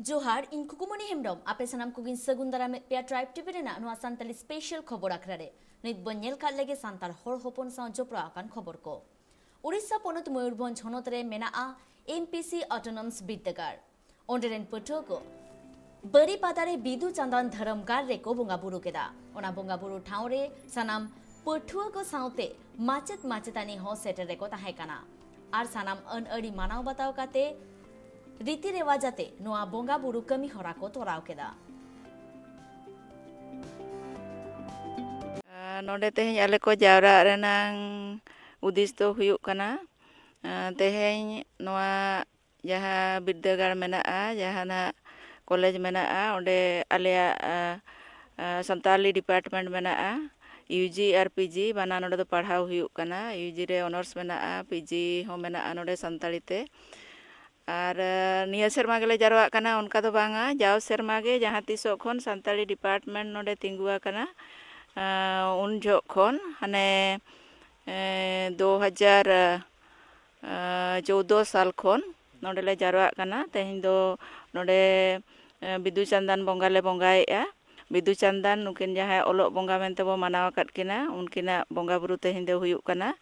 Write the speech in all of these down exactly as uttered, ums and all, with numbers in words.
ᱡᱚᱦᱟᱨ, ᱤᱧ ᱠᱷᱩᱠᱩᱢᱚᱱᱤ ᱦᱮᱢᱵᱨᱚᱢ᱾ ᱟᱯᱮ ᱥᱟᱱᱟᱢ ᱠᱚᱜᱮᱧ ᱥᱟᱹᱜᱩᱱ ᱫᱟᱨᱟᱢᱮᱫ ᱯᱮᱭᱟ Tribe TV ᱨᱮᱱᱟᱜ ᱱᱚᱣᱟ ᱥᱟᱱᱛᱟᱲᱤ special ᱠᱷᱚᱵᱚᱨ ᱟᱠᱷᱲᱟ ᱨᱮ᱾ ᱱᱤᱛ ᱵᱚᱱ ᱧᱮᱞ ᱠᱟᱜ ᱞᱮᱜᱮ ᱥᱟᱱᱛᱟᱲ ᱦᱚᱲ ᱦᱚᱯᱚᱱ ᱥᱟᱶ ᱡᱚᱯᱲᱟᱣ ᱟᱠᱟᱱ ᱠᱷᱚᱵᱚᱨ ᱠᱚ᱾ ᱩᱲᱤᱥᱥᱟ ᱯᱚᱱᱚᱛ ᱢᱚᱭᱩᱨᱵᱷᱚᱸᱡᱽ ᱦᱚᱱᱚᱛ ᱨᱮ ᱢᱮᱱᱟᱜᱼᱟ M P C Autonomous ᱵᱤᱨᱫᱟᱹᱜᱟᱲ᱾ ᱚᱸᱰᱮ ᱨᱮᱱ ᱯᱟᱹᱴᱷᱩᱣᱟᱹ ᱠᱚ ᱵᱟᱹᱨᱤᱯᱟᱫᱟ ᱨᱮ ᱵᱤᱫᱩ ᱪᱟᱸᱫᱟᱱ ᱫᱷᱚᱨᱚᱢ ᱜᱟᱲ ᱨᱮᱠᱚ ᱵᱚᱸᱜᱟ ᱵᱩᱨᱩ ᱠᱮᱫᱟ᱾ ᱚᱱᱟ ᱵᱚᱸᱜᱟ ᱵᱩᱨᱩ ᱴᱷᱟᱶ ᱨᱮ ᱥᱟᱱᱟᱢ ᱯᱟᱹᱴᱷᱩᱣᱟᱹ ᱠᱚ ᱥᱟᱶᱛᱮ ᱢᱟᱪᱮᱫ ᱢᱟᱪᱮᱛᱟᱹᱱᱤ ᱦᱚᱸ ᱥᱮᱴᱮᱨ ᱨᱮᱠᱚ ᱛᱟᱦᱮᱸ ᱠᱟᱱᱟ᱾ ᱟᱨ ᱥᱟᱱᱟᱢ ᱟᱹᱱ ᱟᱹᱨᱤ ᱢᱟᱱᱟᱣ ᱵᱟᱛᱟᱣ ᱠᱟᱛᱮ ᱨᱤᱛᱤ ᱨᱮᱣᱟᱡᱽ ᱟᱛᱮ ᱱᱚᱣᱟ ᱵᱚᱸᱜᱟ ᱵᱩᱨᱩ ᱠᱟᱹᱢᱤ ᱦᱚᱨᱟ ᱠᱚ ᱛᱚᱨᱟᱣ ᱠᱮᱫᱟ᱾ ᱟᱨ ᱱᱚᱰᱮ ᱛᱮᱦᱮᱧ ᱟᱞᱮ ᱠᱚ ᱡᱟᱣᱨᱟᱜ ᱨᱮᱱᱟᱝ ᱩᱫᱤᱥ ᱫᱚ ᱦᱩᱭᱩᱜ ᱠᱟᱱᱟ, ᱟᱨ ᱛᱮᱦᱮᱧ ᱱᱚᱣᱟ ᱡᱟᱦᱟᱸ ᱵᱤᱨᱫᱟᱹᱜᱟᱲ ᱢᱮᱱᱟᱜᱼᱟ, ᱡᱟᱦᱟᱸ ᱱᱟᱜ ᱠᱚᱞᱮᱡᱽ ᱢᱮᱱᱟᱜᱼᱟ, ᱚᱸᱰᱮ ᱟᱞᱮᱭᱟᱜ, ᱟᱨ, ᱟᱨ ᱥᱟᱱᱛᱟᱞᱤ department ᱢᱮᱱᱟᱜᱼᱟ᱾ U G ᱟᱨ P G ᱵᱟᱱᱟᱨ ᱱᱚᱰᱮ ᱫᱚ ᱯᱟᱲᱦᱟᱣ ᱦᱩᱭᱩᱜ ᱠᱟᱱᱟ᱾ U G ᱨᱮ honours ᱢᱮᱱᱟᱜᱼᱟ, P G ᱦᱚᱸ ᱢᱮᱱᱟᱜᱼᱟ ᱱᱚᱰᱮ ᱥᱟᱱᱛᱟᱲᱤ ᱛᱮ᱾ ᱟᱨ, ᱟᱨ ᱱᱤᱭᱟᱹ ᱥᱮᱨᱢᱟ ᱜᱮᱞᱮ ᱡᱟᱨᱣᱟᱜ ᱠᱟᱱᱟ, ᱚᱱᱠᱟ ᱫᱚ ᱵᱟᱝᱟ᱾ ᱡᱟᱣ ᱥᱮᱨᱢᱟ ᱜᱮ ᱡᱟᱦᱟᱸ ᱛᱤᱥᱚᱜ ᱠᱷᱚᱱ ᱥᱟᱱᱛᱟᱲᱤ department ᱱᱚᱰᱮ ᱛᱤᱸᱜᱩ ᱟᱠᱟᱱᱟ, ᱟᱨ ᱩᱱ ᱡᱚᱦᱚᱜ ᱠᱷᱚᱱ ᱦᱟᱱᱮ, ᱮ, ᱫᱩ ᱦᱟᱡᱟᱨ ᱪᱳᱫᱽᱫᱳ ᱥᱟᱞ ᱠᱷᱚᱱ ᱱᱚᱰᱮ ᱞᱮ ᱡᱟᱨᱣᱟᱜ ᱠᱟᱱᱟ᱾ ᱛᱮᱦᱮᱧ ᱫᱚ ᱱᱚᱰᱮ, ᱮ, ᱵᱤᱫᱩ ᱪᱟᱸᱫᱟᱱ ᱵᱚᱸᱜᱟ ᱞᱮ ᱵᱚᱸᱜᱟᱭᱮᱫᱼᱟ᱾ ᱵᱤᱫᱩ ᱪᱟᱸᱫᱟᱱ ᱱᱩᱠᱤᱱ ᱡᱟᱦᱟᱸᱭ ᱚᱞᱚᱜ ᱵᱚᱸᱜᱟ ᱢᱮᱱᱛᱮ ᱵᱚ ᱢᱟᱱᱟᱣ ᱟᱠᱟᱫ ᱠᱤᱱᱟ, ᱩᱱᱠᱤᱱᱟᱜ ᱵᱚᱸᱜᱟ ᱵᱩᱨᱩ ᱛᱮᱦᱮᱧ ᱫᱚ ᱦᱩᱭᱩᱜ ᱠᱟᱱᱟ᱾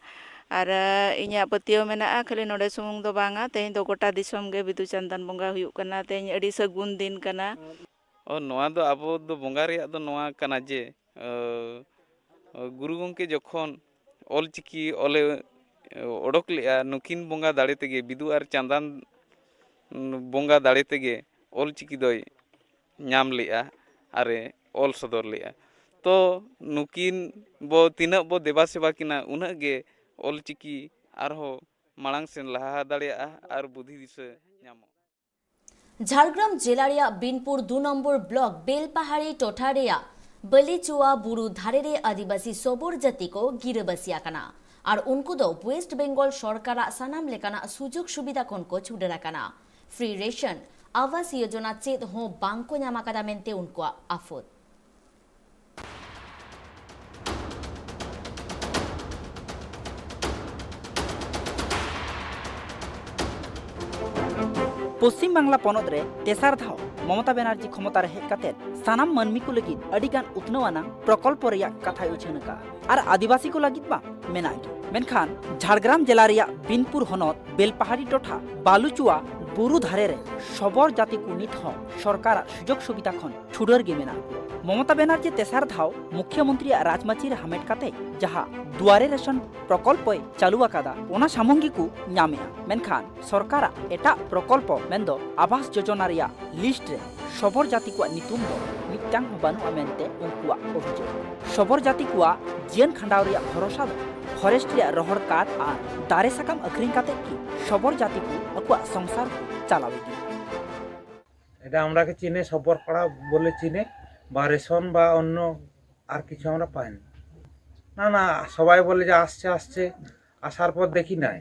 ᱟᱨ, ᱮ, ᱤᱧᱟᱹᱜ ᱯᱟᱹᱛᱭᱟᱹᱣ ᱢᱮᱱᱟᱜᱼᱟ, ᱠᱷᱟᱹᱞᱤ ᱱᱚᱰᱮ ᱥᱩᱢᱩᱝ ᱫᱚ ᱵᱟᱝᱟ, ᱛᱮᱦᱮᱧ ᱫᱚ ᱜᱚᱴᱟ ᱫᱤᱥᱚᱢ ᱜᱮ ᱵᱤᱫᱩ ᱪᱟᱸᱫᱟᱱ ᱵᱚᱸᱜᱟ ᱦᱩᱭᱩᱜ ᱠᱟᱱᱟ᱾ ᱛᱮᱦᱮᱧ ᱟᱹᱰᱤ ᱥᱟᱹᱜᱩᱱ ᱫᱤᱱ ᱠᱟᱱᱟ᱾ ᱚ, ᱱᱚᱣᱟ ᱫᱚ ᱟᱵᱚ ᱫᱚ ᱵᱚᱸᱜᱟ ᱨᱮᱭᱟᱜ ᱫᱚ ᱱᱚᱣᱟ ᱠᱟᱱᱟ ᱡᱮ, ᱚ, ᱜᱩᱨᱩ ᱜᱚᱢᱠᱮ ᱡᱚᱠᱷᱚᱱ ᱚᱞ ᱪᱤᱠᱤ ᱚᱞᱮ ᱚᱰᱚᱠ ᱞᱮᱫᱼᱟ, ᱱᱩᱠᱤᱱ ᱵᱚᱸᱜᱟ ᱫᱟᱲᱮ ᱛᱮᱜᱮ, ᱵᱤᱫᱩ ᱟᱨ ᱪᱟᱸᱫᱟᱱ ᱵᱚᱸᱜᱟ ᱫᱟᱲᱮ ᱛᱮᱜᱮ ᱚᱞ ᱪᱤᱠᱤ ᱫᱚᱭ ᱧᱟᱢ ᱞᱮᱫᱼᱟ ᱟᱨᱮ ᱚᱞ ᱥᱚᱫᱚᱨ ᱞᱮᱫᱼᱟ᱾ ᱛᱚ ᱱᱩᱠᱤᱱ ᱵᱚ ᱛᱤᱱᱟᱹᱜ ᱵᱚ ᱫᱮᱵᱟ ᱥᱮᱵᱟ ᱠᱤᱱᱟ, ᱩᱱᱟᱹᱜ ᱜᱮ ᱚᱞ ᱪᱤᱠᱤ ᱟᱨᱦᱚᱸ ᱢᱟᱲᱟᱝ ᱥᱮᱱ ᱞᱟᱦᱟ ᱫᱟᱲᱮᱭᱟᱜᱼᱟ ᱟᱨ ᱵᱩᱫᱷᱤ ᱫᱤᱥᱟᱹ ᱧᱟᱢᱚᱜᱼᱟ᱾ ᱡᱷᱟᱲᱜᱨᱟᱢ ᱡᱮᱞᱟ ᱨᱮᱭᱟᱜ ᱵᱤᱱᱯᱩᱨ ᱫᱩ ᱱᱚᱢᱵᱚᱨ ᱵᱞᱚᱠ ᱵᱮᱞᱯᱟᱦᱟᱲᱤ ᱴᱚᱴᱷᱟ ᱨᱮᱭᱟᱜ ᱵᱟᱹᱞᱤᱪᱩᱣᱟ ᱵᱩᱨᱩ ᱫᱷᱟᱨᱮ ᱨᱮ ᱟᱹᱫᱤᱵᱟᱹᱥᱤ ᱥᱚᱵᱚᱨ ᱡᱟᱹᱛᱤ ᱠᱚ ᱜᱤᱨᱟᱹᱵᱟᱹᱥᱤ ᱟᱠᱟᱱᱟ ᱟᱨ ᱩᱱᱠᱩ ᱫᱚ ᱳᱭᱮᱥᱴ ᱵᱮᱝᱜᱚᱞ ᱥᱚᱨᱠᱟᱨᱟᱜ ᱥᱟᱱᱟᱢ ᱞᱮᱠᱟᱱᱟᱜ ᱥᱩᱡᱳᱜᱽ ᱥᱩᱵᱤᱫᱷᱟ ᱠᱷᱚᱱ ᱠᱚ ᱪᱷᱩᱰᱟᱹᱨ ᱟᱠᱟᱱᱟ᱾ ᱯᱷᱨᱤ ᱨᱮᱥᱚᱱ, ᱟᱵᱟᱥ ᱭᱳᱡᱚᱱᱟ ᱪᱮᱫ ᱦᱚᱸ ᱵᱟᱝ ᱠᱚ ᱧᱟᱢ ᱟᱠᱟᱫᱟ ᱢᱮᱱᱛᱮ ᱩᱱᱠᱩᱣᱟᱜ ᱟᱯᱷᱚᱫ᱾ ᱯᱚᱥᱪᱤᱢ ᱵᱟᱝᱞᱟ ᱯᱚᱱᱚᱛ ᱨᱮ ᱛᱮᱥᱟᱨ ᱫᱷᱟᱣ ᱢᱚᱢᱚᱛᱟ ᱵᱮᱱᱟᱨᱡᱤ ᱠᱷᱚᱢᱚᱛᱟ ᱨᱮ ᱦᱮᱡ ᱠᱟᱛᱮ ᱥᱟᱱᱟᱢ ᱢᱟᱹᱱᱢᱤ ᱠᱚ ᱞᱟᱹᱜᱤᱫ ᱟᱹᱰᱤ ᱜᱟᱱ ᱩᱛᱱᱟᱹᱣ ᱟᱱᱟᱜ ᱯᱨᱚᱠᱚᱞᱯᱚ ᱨᱮᱭᱟᱜ ᱠᱟᱛᱷᱟᱭ ᱩᱪᱷᱟᱹᱱ ᱟᱠᱟᱫᱼᱟ᱾ ᱟᱨ ᱟᱹᱫᱤᱵᱟᱹᱥᱤ ᱠᱚ ᱞᱟᱹᱜᱤᱫ ᱢᱟ ᱢᱮᱱᱟᱜ ᱜᱮ, ᱢᱮᱱᱠᱷᱟᱱ ᱡᱷᱟᱲᱜᱨᱟᱢ ᱡᱮᱞᱟ ᱨᱮᱭᱟᱜ ᱵᱤᱱᱯᱩᱨ ᱦᱚᱱᱚᱛ ᱵᱮᱞᱯᱟᱦᱟᱲᱤ ᱴᱚᱴᱷᱟ ᱵᱟᱞᱩᱪᱩᱣᱟ ᱵᱩᱨᱩ ᱫᱷᱟᱨᱮ ᱨᱮ ᱥᱚᱵᱚᱨ ᱡᱟᱹᱛᱤ ᱠᱚ ᱱᱤᱛ ᱦᱚᱸ ᱥᱚᱨᱠᱟᱨᱟᱜ ᱥᱩᱡᱳᱜᱽ ᱥᱩᱵᱤᱫᱷᱟ ᱠᱷᱚᱱ ᱪᱷᱩᱰᱟᱹᱨ ᱜᱮ ᱢᱮᱱᱟᱜ ᱠᱚᱣᱟ᱾ ᱢᱚᱢᱚᱛᱟ ᱵᱮᱱᱟᱨᱡᱤ ᱛᱮᱥᱟᱨ ᱫᱷᱟᱣ ᱢᱩᱠᱷᱭᱚᱢᱚᱱᱛᱨᱤᱭᱟᱜ ᱨᱟᱡᱽᱢᱟᱹᱪᱤ ᱨᱮ ᱦᱟᱢᱮᱴ ᱠᱟᱛᱮ ᱡᱟᱦᱟᱸ ᱫᱩᱣᱟᱨᱮ ᱨᱮᱥᱚᱱ ᱯᱨᱚᱠᱚᱞᱯᱚᱭ ᱪᱟᱹᱞᱩ ᱟᱠᱟᱫᱟ, ᱚᱱᱟ ᱥᱟᱢᱩᱝ ᱜᱮᱠᱚ ᱧᱟᱢᱮᱜᱼᱟ, ᱢᱮᱱᱠᱷᱟᱱ ᱥᱚᱨᱠᱟᱨᱟᱜ ᱮᱴᱟᱜ ᱯᱨᱚᱠᱚᱞᱯᱚ ᱢᱮᱱᱫᱚ ᱟᱵᱟᱥ ᱡᱳᱡᱚᱱᱟ ᱨᱮᱭᱟᱜ ᱞᱤᱥᱴ ᱨᱮ ᱥᱚᱵᱚᱨ ᱡᱟᱹᱛᱤ ᱠᱚᱣᱟᱜ ᱧᱩᱛᱩᱢ ᱫᱚ ᱢᱤᱫᱴᱟᱝ ᱦᱚᱸ ᱵᱟᱹᱱᱩᱜᱼᱟ ᱢᱮᱱᱛᱮ ᱩᱱᱠᱩᱣᱟᱜ ᱚᱵᱷᱤᱡᱳᱜᱽ᱾ ᱥᱚᱵᱚᱨ ᱡᱟᱹᱛᱤ ᱠᱚᱣᱟᱜ ᱡᱤᱭᱚᱱ ᱠᱷᱟᱸᱰᱟᱣ ᱨᱮᱭᱟᱜ ᱵᱷᱚᱨᱚᱥᱟ ᱫᱚ ᱯᱷᱚᱨᱮᱥᱴ ᱨᱮᱭᱟᱜ ᱨᱚᱦᱚᱲ ᱠᱟᱴ ᱟᱨ ᱫᱟᱨᱮ ᱥᱟᱠᱟᱢ ᱟᱹᱠᱷᱨᱤᱧ ᱠᱟᱛᱮ ᱜᱮ ᱥᱚᱵᱚᱨ ᱡᱟᱹᱛᱤ ᱠᱚ ᱟᱠᱚᱣᱟᱜ ᱥᱚᱝᱥᱟᱨ ᱠᱚ ᱪᱟᱞᱟᱣ ᱤᱫᱤᱭᱟ᱾ এটা আমরাকে চিনে, সব্বর পাড়া বলে চিনে, বা রেশন বা অন্য আর কিছু আমরা পাইনি। না না, সবাই বলে যে আসছে আসছে, আসার পর দেখি নাই,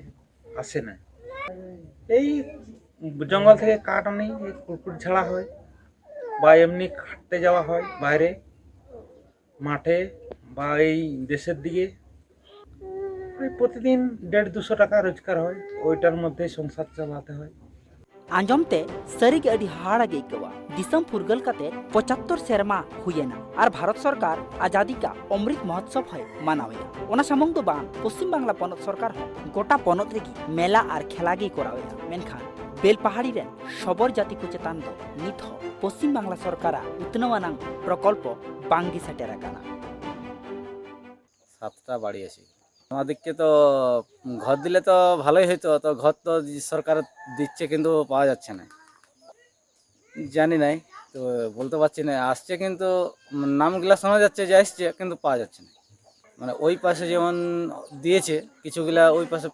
আসে নাই। এই জঙ্গল থেকে কাঠ আনি, এই কুড়কুড় ঝাড়া হয় বা এমনি খাটতে যাওয়া হয় বাইরে মাঠে বা এই দেশের দিকে। ওই প্রতিদিন দেড় দুশো টাকা রোজগার হয়, ওইটার মধ্যে সংসার চালাতে হয়। ᱟᱸᱡᱚᱢ ᱛᱮ ᱥᱟᱹᱨᱤᱜᱮ ᱟᱹᱰᱤ ᱦᱟᱦᱟᱲᱟ ᱜᱮ ᱟᱹᱭᱠᱟᱹᱣᱟ᱾ ᱫᱤᱥᱚᱢ ᱯᱷᱩᱨᱜᱟᱹᱞ ᱠᱟᱛᱮ ᱯᱚᱸᱪᱟᱛᱛᱳᱨ ᱥᱮᱨᱢᱟ ᱦᱩᱭᱮᱱᱟ ᱟᱨ ᱵᱷᱟᱨᱚᱛ ᱥᱚᱨᱠᱟᱨ ᱟᱡᱟᱫᱤ ᱠᱟ ᱚᱢᱨᱤᱛ ᱢᱚᱦᱚᱛᱥᱚᱵ ᱦᱚᱸᱭ ᱢᱟᱱᱟᱣᱮᱫᱼᱟ᱾ ᱚᱱᱟ ᱥᱟᱢᱩᱝ ᱫᱚ ᱵᱟᱝ, ᱯᱚᱥᱪᱤᱢ ᱵᱟᱝᱞᱟ ᱯᱚᱱᱚᱛ ᱥᱚᱨᱠᱟᱨ ᱦᱚᱸ ᱜᱚᱴᱟ ᱯᱚᱱᱚᱛ ᱨᱮᱜᱮ ᱢᱮᱞᱟ ᱟᱨ ᱠᱷᱮᱞᱟ ᱜᱮᱭ ᱠᱚᱨᱟᱣᱮᱫᱼᱟ᱾ ᱢᱮᱱᱠᱷᱟᱱ ᱵᱮᱞᱯᱟᱦᱟᱲᱤ ᱨᱮᱱ ᱥᱚᱵᱚᱨ ᱡᱟᱹᱛᱤ ᱠᱚ ᱪᱮᱛᱟᱱ ᱫᱚ ᱱᱤᱛ ᱦᱚᱸ ᱯᱚᱥᱪᱤᱢ ᱵᱟᱝᱞᱟ ᱥᱚᱨᱠᱟᱨᱟᱜ ᱩᱛᱱᱟᱹᱣ ᱟᱱᱟᱝ ᱯᱨᱚᱠᱚᱞᱯᱚ ᱵᱟᱝ ᱜᱮ ᱥᱮᱴᱮᱨ ᱟᱠᱟᱱᱟ᱾ সাতটা বাড়ি আছে। আমার দিকে তো ঘর দিলে তো ভালোই হতো, তো ঘর তো সরকার দিচ্ছে কিন্তু পাওয়া যাচ্ছে না, জানি নাই, তো বলতে পারছি না। আসছে কিন্তু নামগুলা শোনা যাচ্ছে যে আসছে, কিন্তু পাওয়া যাচ্ছে না। মানে ওই পাশে যেমন দিয়েছে কিছুগুলা, ওই পাশে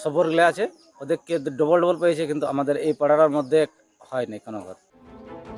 সবরগুলা আছে, ওদেরকে ডবল ডবল পেয়েছে, কিন্তু আমাদের এই পাড়ার মধ্যে হয়নি কোনো ঘর।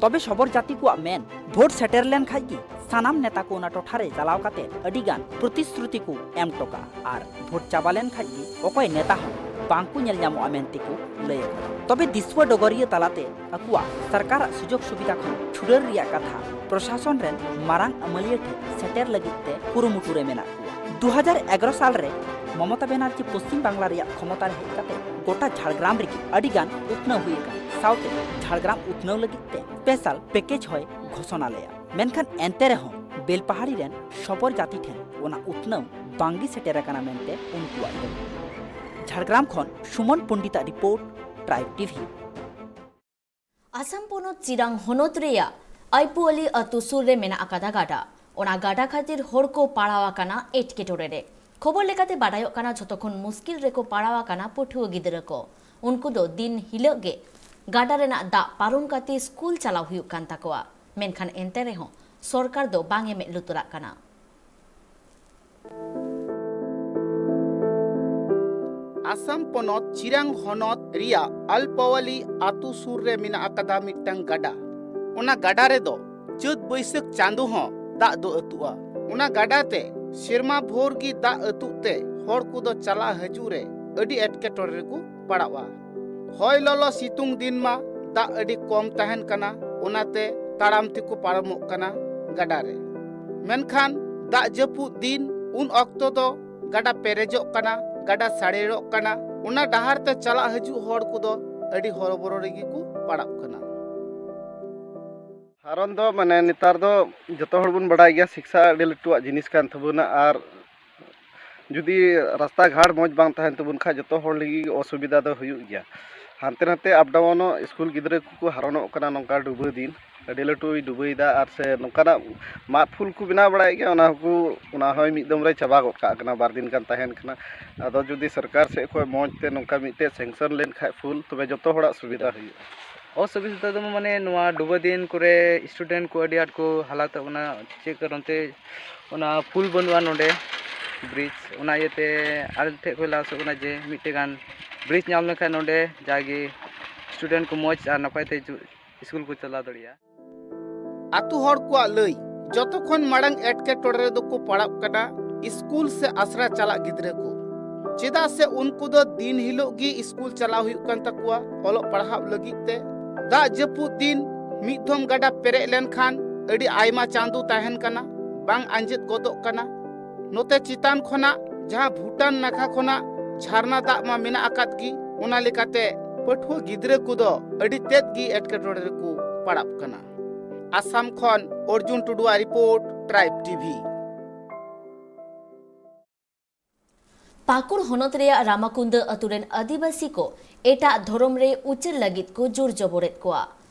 ᱛᱚᱵᱮ ᱥᱚᱵᱚᱨ ᱡᱟᱹᱛᱤ ᱠᱚᱣᱟᱜ ᱢᱮᱱ, ᱵᱷᱳᱴ ᱥᱮᱴᱮᱨ ᱞᱮᱱ ᱠᱷᱟᱡ ᱜᱮ ᱥᱟᱱᱟᱢ ᱱᱮᱛᱟ ᱠᱚ ᱚᱱᱟ ᱴᱚᱴᱷᱟ ᱨᱮ ᱪᱟᱞᱟᱣ ᱠᱟᱛᱮ ᱟᱹᱰᱤ ᱜᱟᱱ ᱯᱨᱚᱛᱤᱥᱨᱩᱛᱤ ᱠᱚ ᱮᱢ ᱦᱚᱴᱚ ᱠᱟᱜᱼᱟ ᱟᱨ ᱵᱷᱳᱴ ᱪᱟᱵᱟ ᱞᱮᱱ ᱠᱷᱟᱡ ᱜᱮ ᱚᱠᱚᱭ ᱱᱮᱛᱟ ᱦᱚᱸ ᱵᱟᱝ ᱠᱚ ᱧᱮᱞ ᱧᱟᱢᱚᱜᱼᱟ ᱢᱮᱱᱛᱮ ᱠᱚ ᱞᱟᱹᱭ ᱟᱠᱟᱫᱟ᱾ ᱛᱚᱵᱮ ᱫᱤᱥᱩᱣᱟᱹ ᱰᱚᱜᱚᱨᱤᱭᱟᱹ ᱛᱟᱞᱟᱛᱮ ᱟᱠᱚᱣᱟᱜ ᱥᱚᱨᱠᱟᱨᱟᱜ ᱥᱩᱡᱳᱜᱽ ᱥᱩᱵᱤᱫᱷᱟ ᱠᱷᱚᱱ ᱪᱷᱩᱰᱟᱹᱨ ᱨᱮᱭᱟᱜ ᱠᱟᱛᱷᱟ ᱯᱨᱚᱥᱟᱥᱚᱱ ᱨᱮᱱ ᱢᱟᱨᱟᱝ ᱟᱹᱢᱟᱹᱞᱤᱭᱟᱹ ᱴᱷᱮᱱ ᱥᱮᱴᱮᱨ ᱞᱟᱹᱜᱤᱫ ᱛᱮ ᱠᱩᱨᱩᱢᱩᱴᱩ ᱨᱮ ᱢᱮᱱᱟᱜ ᱠᱚᱣᱟ᱾ ᱫᱩ ᱦᱟᱡᱟᱨ ᱮᱜᱟᱨᱚ ᱥᱟᱞ ᱨᱮ ᱢᱚᱢᱚᱛᱟ ᱵᱮᱱᱟᱨᱡᱤ ᱯᱚᱥᱪᱤᱢ ᱵᱟᱝᱞᱟ ᱨᱮᱭᱟᱜ ᱠᱷᱚᱢᱚᱛᱟ ᱨᱮ ᱦᱮᱡ ᱠᱟᱛᱮ ᱜᱚᱴᱟ ᱡᱷᱟᱲᱜᱨᱟᱢ ᱨᱮᱜᱮ ᱟᱹᱰᱤ ᱜᱟᱱ ᱩᱛᱱᱟᱹᱣ ᱦᱩᱭ ᱟᱠᱟᱱᱟ᱾ ᱥᱟᱶᱛᱮ ᱡᱷᱟᱲᱜᱨᱟᱢ ᱩᱛᱱᱟᱹᱣ ᱞᱟᱹᱜᱤᱫ ᱛᱮ ᱥᱯᱮᱥᱟᱞ ᱯᱮᱠᱮᱡᱽ ᱦᱚᱸᱭ ᱜᱷᱳᱥᱚᱱᱟ ᱞᱮᱫᱼᱟ᱾ ᱢᱮᱱᱠᱷᱟᱱ ᱮᱱᱛᱮ ᱨᱮᱦᱚᱸ ᱵᱮᱞᱯᱟᱦᱟᱲᱤ ᱨᱮᱱ ᱥᱚᱵᱚᱨ ᱡᱟᱹᱛᱤ ᱴᱷᱮᱱ ᱚᱱᱟ ᱩᱛᱱᱟᱹᱣ ᱵᱟᱝᱜᱮ ᱥᱮᱴᱮᱨ ᱟᱠᱟᱱᱟ ᱢᱮᱱᱛᱮ ᱩᱱᱠᱩᱣᱟᱜ ᱫᱟᱹᱵᱤ᱾ ᱡᱷᱟᱲᱜᱨᱟᱢ ᱠᱷᱚᱱ ᱥᱩᱢᱚᱱ ᱯᱚᱱᱰᱤᱛᱟᱜ ᱨᱤᱯᱳᱨᱴ, ᱴᱨᱟᱭᱤᱵᱽ ᱴᱤᱵᱷᱤ᱾ ᱟᱥᱟᱢ ᱯᱚᱱᱚᱛ ᱪᱤᱨᱟᱝ ᱦᱚᱱᱚᱛ ᱨᱮᱭᱟᱜ ᱟᱭᱯᱩᱣᱟᱞᱤ ᱟᱹᱛᱩ ᱥᱩᱨ ᱨᱮ ᱢᱮᱱᱟᱜ ᱟᱠᱟᱫᱟ ᱜᱟᱰᱟ᱾ ᱚᱱᱟ ᱜᱟᱰᱟ ᱠᱷᱟᱹᱛᱤᱨ ᱦᱚᱲ ᱠᱚ ᱯᱟᱲᱟᱣ ᱟᱠᱟᱱᱟ ᱮᱴᱠᱮᱴᱚᱬᱮ ᱨᱮ᱾ ᱠᱷᱚᱵᱚᱨ ᱞᱮᱠᱟᱛᱮ ᱵᱟᱰᱟᱭᱚᱜ ᱠᱟᱱᱟ, ᱡᱷᱚᱛᱚ ᱠᱷᱚᱱ ᱢᱩᱥᱠᱤᱞ ᱨᱮᱠᱚ ᱯᱟᱲᱟᱣ ᱟᱠᱟᱱᱟ ᱯᱟᱹᱴᱷᱩᱣᱟᱹ ᱜᱤᱫᱽᱨᱟᱹ ᱠᱚ᱾ ᱩᱱᱠᱩ ᱫᱚ ᱫᱤᱱ ᱦᱤᱞᱳᱜ ᱜᱮ ᱜᱟᱰᱟ ᱨᱮᱱᱟᱜ ᱫᱟᱜ ᱯᱟᱨᱚᱢ ᱠᱟᱛᱮ ᱥᱠᱩᱞ ᱪᱟᱞᱟᱣ ᱦᱩᱭᱩᱜ ᱠᱟᱱ ᱛᱟᱠᱚᱣᱟ, ᱢᱮᱱᱠᱷᱟᱱ ᱮᱱᱛᱮ ᱨᱮᱦᱚᱸ ᱥᱚᱨᱠᱟᱨ ᱫᱚ ᱵᱟᱝ ᱮ ᱢᱮᱫ ᱞᱩᱛᱩᱨᱟᱜ ᱠᱟᱱᱟ᱾ ᱟᱥᱟᱢ ᱯᱚᱱᱚᱛ ᱪᱤᱨᱟᱝ ᱦᱚᱱᱚᱛ ᱨᱮᱭᱟᱜ ᱟᱞᱯᱟᱣᱟᱞᱤ ᱟᱛᱩ ᱥᱩᱨ ᱨᱮ ᱢᱮᱱᱟᱜ ᱟᱠᱟᱫᱟ ᱢᱤᱫᱴᱟᱝ ᱜᱟᱰᱟ᱾ ᱚᱱᱟ ᱜᱟᱰᱟ ᱨᱮᱫᱚ ᱪᱟᱹᱛ ᱵᱟᱹᱭᱥᱟᱹᱠᱷ ᱪᱟᱸᱫᱚ ᱦᱚᱸ ᱫᱟᱜ ᱫᱚ ᱟᱹᱛᱩᱜᱼᱟ᱾ ᱚᱱᱟ ᱜᱟᱰᱟ ᱛᱮ ᱥᱮᱨᱢᱟ ᱵᱷᱳᱨ ᱜᱮ ᱫᱟᱜ ᱟᱹᱛᱩᱜ ᱛᱮ ᱦᱚᱲ ᱠᱚᱫᱚ ᱪᱟᱞᱟᱜ ᱦᱤᱡᱩᱜ ᱨᱮ ᱟᱹᱰᱤ ᱮᱴᱠᱮᱴᱚᱬᱮ ᱨᱮᱠᱚ ᱯᱟᱲᱟᱜᱼᱟ᱾ ᱦᱚᱭ ᱞᱚᱞᱚ ᱥᱤᱛᱩᱝ ᱫᱤᱱ ᱢᱟ ᱫᱟᱜ ᱟᱹᱰᱤ ᱠᱚᱢ ᱛᱟᱦᱮᱱ ᱠᱟᱱᱟ, ᱚᱱᱟᱛᱮ ᱛᱟᱲᱟᱢ ᱛᱮᱠᱚ ᱯᱟᱨᱚᱢᱚᱜ ᱠᱟᱱᱟ ᱜᱟᱰᱟ ᱨᱮ᱾ ᱢᱮᱱᱠᱷᱟᱱ ᱫᱟᱜ ᱡᱟᱹᱯᱩᱫ ᱫᱤᱱ, ᱩᱱ ᱚᱠᱛᱚ ᱫᱚ ᱜᱟᱰᱟ ᱯᱮᱨᱮᱡᱚᱜ ᱠᱟᱱᱟ, ᱜᱟᱰᱟ ᱥᱟᱲᱮᱨᱚᱜ ᱠᱟᱱᱟ᱾ ᱚᱱᱟ ᱰᱟᱦᱟᱨ ᱛᱮ ᱪᱟᱞᱟᱜ ᱦᱤᱡᱩᱜ ᱦᱚᱲ ᱠᱚᱫᱚ ᱟᱹᱰᱤ ᱦᱚᱨᱚᱵᱚᱨᱚ ᱨᱮᱜᱮ ᱠᱚ ᱯᱟᱲᱟᱜ ᱠᱟᱱᱟ᱾ ᱠᱟᱨᱚᱱ ᱫᱚ ᱢᱟᱱᱮ ᱱᱮᱛᱟᱨ ᱫᱚ ᱡᱚᱛᱚ ᱦᱚᱲ ᱵᱚᱱ ᱵᱟᱲᱟᱭ ᱜᱮᱭᱟ, ᱥᱤᱠᱥᱟ ᱟᱹᱰᱤ ᱞᱟᱹᱴᱩᱣᱟᱜ ᱡᱤᱱᱤᱥ ᱠᱟᱱ ᱛᱟᱵᱚᱱᱟ᱾ ᱟᱨ ᱡᱩᱫᱤ ᱨᱟᱥᱛᱟ ᱜᱷᱟᱴ ᱢᱚᱡᱽ ᱵᱟᱝ ᱛᱟᱦᱮᱱ ᱛᱟᱵᱚᱱ ᱠᱷᱟᱡ, ᱡᱚᱛᱚ ᱦᱚᱲ ᱞᱟᱹᱜᱤᱫ ᱜᱮ ᱚᱥᱩᱵᱤᱫᱷᱟ ᱫᱚ ᱦᱩᱭᱩᱜ ᱜᱮᱭᱟ᱾ ᱦᱟᱱᱛᱮ ᱱᱟᱛᱮ ᱟᱯ ᱰᱟᱣᱩᱱᱚᱜ ᱥᱠᱩᱞ ᱜᱤᱫᱽᱨᱟᱹ ᱠᱚᱠᱚ ᱦᱟᱨᱚᱱᱚᱜ ᱠᱟᱱᱟ ᱱᱚᱝᱠᱟ ᱰᱩᱵᱟᱹ ᱫᱤᱱ᱾ ᱟᱹᱰᱤ ᱞᱟᱹᱴᱩᱭ ᱰᱩᱵᱟᱹᱭᱮᱫᱟ, ᱟᱨ ᱥᱮ ᱱᱚᱝᱠᱟᱱᱟᱜ ᱢᱟᱫ ᱯᱷᱩᱞ ᱠᱚ ᱵᱮᱱᱟᱣ ᱵᱟᱲᱟᱭᱮᱫ ᱜᱮᱭᱟ, ᱚᱱᱟ ᱦᱚᱸᱠᱚ, ᱚᱱᱟ ᱦᱚᱸᱭ ᱢᱤᱫ ᱫᱚᱢ ᱨᱮ ᱪᱟᱵᱟ ᱜᱚᱫ ᱠᱟᱜ ᱠᱟᱱᱟ, ᱵᱟᱨ ᱫᱤᱱ ᱜᱟᱱ ᱛᱟᱦᱮᱱ ᱠᱟᱱᱟ᱾ ᱟᱫᱚ ᱡᱩᱫᱤ ᱥᱚᱨᱠᱟᱨ ᱥᱮᱫ ᱠᱷᱚᱱ ᱢᱚᱡᱽ ᱛᱮ ᱱᱚᱝᱠᱟ ᱢᱤᱫᱴᱮᱡ ᱥᱮᱝᱥᱚᱱ ᱞᱮᱱᱠᱷᱟᱡ ᱯᱷᱩᱞ, ᱛᱚᱵᱮ ᱡᱚᱛᱚ ᱦᱚᱲᱟᱜ ᱥᱩᱵᱤᱫᱷᱟ ᱦᱩᱭᱩᱜᱼᱟ᱾ ᱚᱥᱩᱵᱤᱫᱷᱟ ᱫᱚ ᱢᱟᱱᱮ ᱱᱚᱣᱟ ᱰᱩᱵᱟᱹ ᱫᱤᱱ ᱠᱚᱨᱮ ᱥᱴᱩᱰᱮᱱᱴ ᱠᱚ ᱟᱹᱰᱤ ᱟᱸᱴ ᱠᱚ ᱦᱟᱞᱟᱛᱚᱜ ᱠᱟᱱᱟ᱾ ᱪᱮᱫ ᱠᱟᱨᱚᱱ ᱛᱮ? ᱚᱱᱟ ᱯᱩᱞ ᱵᱟᱹᱱᱩᱜᱼᱟ ᱱᱚᱰᱮ, ᱵᱨᱤᱡᱽ᱾ ᱚᱱᱟ ᱤᱭᱟᱹᱛᱮ ᱟᱞᱮ ᱴᱷᱮᱡ ᱠᱷᱚᱡ ᱞᱮ ᱟᱥᱚᱜ ᱠᱟᱱᱟ ᱡᱮ ᱢᱤᱫᱴᱮᱡ ᱜᱟᱱ ᱵᱨᱤᱡᱽ ᱧᱟᱢ ᱞᱮᱱᱠᱷᱟᱱ ᱱᱚᱰᱮ ᱡᱟᱜᱮ ᱥᱴᱩᱰᱮᱱᱴ ᱠᱚ ᱢᱚᱡᱽ ᱟᱨ ᱱᱟᱯᱟᱭ ᱛᱮ ᱡᱩ-, ᱥᱠᱩᱞ ᱠᱚ ᱪᱟᱞᱟᱣ ᱫᱟᱲᱮᱭᱟᱜᱼᱟ᱾ ᱟᱛᱳ ᱦᱚᱲ ᱠᱚᱣᱟᱜ ᱞᱟᱹᱭ, ᱡᱚᱛᱚ ᱠᱷᱚᱱ ᱢᱟᱲᱟᱝ ᱮᱴᱠᱮᱴᱚᱬᱮ ᱨᱮᱫᱚ ᱠᱚ ᱯᱟᱲᱟᱜ ᱠᱟᱱᱟ ᱥᱠᱩᱞ ᱥᱮ ᱟᱥᱲᱟ ᱪᱟᱞᱟᱜ ᱜᱤᱫᱽᱨᱟᱹ ᱠᱚ᱾ ᱪᱮᱫᱟᱜ ᱥᱮ ᱩᱱᱠᱩ ᱫᱚ ᱫᱤᱱ ᱦᱤᱞᱳᱜ ᱜᱮ ᱥᱠᱩᱞ ᱪᱟᱞᱟᱣ ᱦᱩᱭᱩᱜ ᱠᱟᱱ ᱛᱟᱠᱚᱣᱟ ᱚᱞᱚᱜ ᱯᱟᱲᱦᱟᱣ ᱞᱟᱹᱜᱤᱫ ᱛᱮ᱾ ᱫᱟᱜ ᱡᱟᱹᱯᱩᱫ ᱫᱤᱱ ᱢᱤᱫ ᱫᱷᱚᱢ ᱜᱟᱰᱟ ᱯᱮᱨᱮᱡ ᱞᱮᱱᱠᱷᱟᱱ ᱟᱹᱰᱤ ᱟᱭᱢᱟ ᱪᱟᱸᱫᱚ ᱛᱟᱦᱮᱱ ᱠᱟᱱᱟ, ᱵᱟᱝ ᱟᱸᱡᱮᱫ ᱜᱚᱫᱚᱜ ᱠᱟᱱᱟ᱾ ᱱᱚᱛᱮ ᱪᱮᱛᱟᱱ ᱠᱷᱚᱱᱟᱜ ᱡᱟᱦᱟᱸ ᱵᱷᱩᱴᱟᱱ ᱱᱟᱠᱷᱟ ᱠᱷᱚᱱᱟᱜ ᱡᱷᱟᱨᱱᱟ ᱫᱟᱜ ᱢᱟ ᱢᱮᱱᱟᱜ ᱟᱠᱟᱫ ᱜᱮ, ᱚᱱᱟ ᱞᱮᱠᱟᱛᱮ ᱯᱟᱹᱴᱷᱩᱣᱟᱹ ᱜᱤᱫᱽᱨᱟᱹ ᱠᱚᱫᱚ ᱟᱹᱰᱤ ᱛᱮᱫ ᱜᱮ ᱮᱴᱠᱮᱴᱚᱬᱮ ᱨᱮᱠᱚ ᱯᱟᱲᱟᱜ ᱠᱟᱱᱟ᱾ ᱟᱥᱟᱢ ᱠᱷᱚᱱ ᱚᱨᱡᱩᱱ ᱴᱩᱰᱩᱣᱟᱜ ᱨᱤᱯᱳᱨᱴ, ᱴᱨᱟᱭᱤᱵᱽ ᱴᱤᱵᱷᱤ᱾ ᱯᱟᱹᱠᱩᱲ ᱦᱚᱱᱚᱛ ᱨᱮᱭᱟᱜ ᱨᱟᱢᱟᱠᱩᱱᱫᱟᱹ ᱟᱹᱛᱩ ᱨᱮᱱ ᱟᱹᱫᱤᱵᱟᱹᱥᱤ ᱠᱚ ᱮᱴᱟᱜ ᱫᱷᱚᱨᱚᱢ ᱨᱮ ᱩᱪᱟᱹᱲ ᱞᱟᱹᱜᱤᱫ ᱠᱚ ᱡᱳᱨ ᱡᱚᱵᱚᱨᱮᱫ ᱠᱚᱣᱟ᱾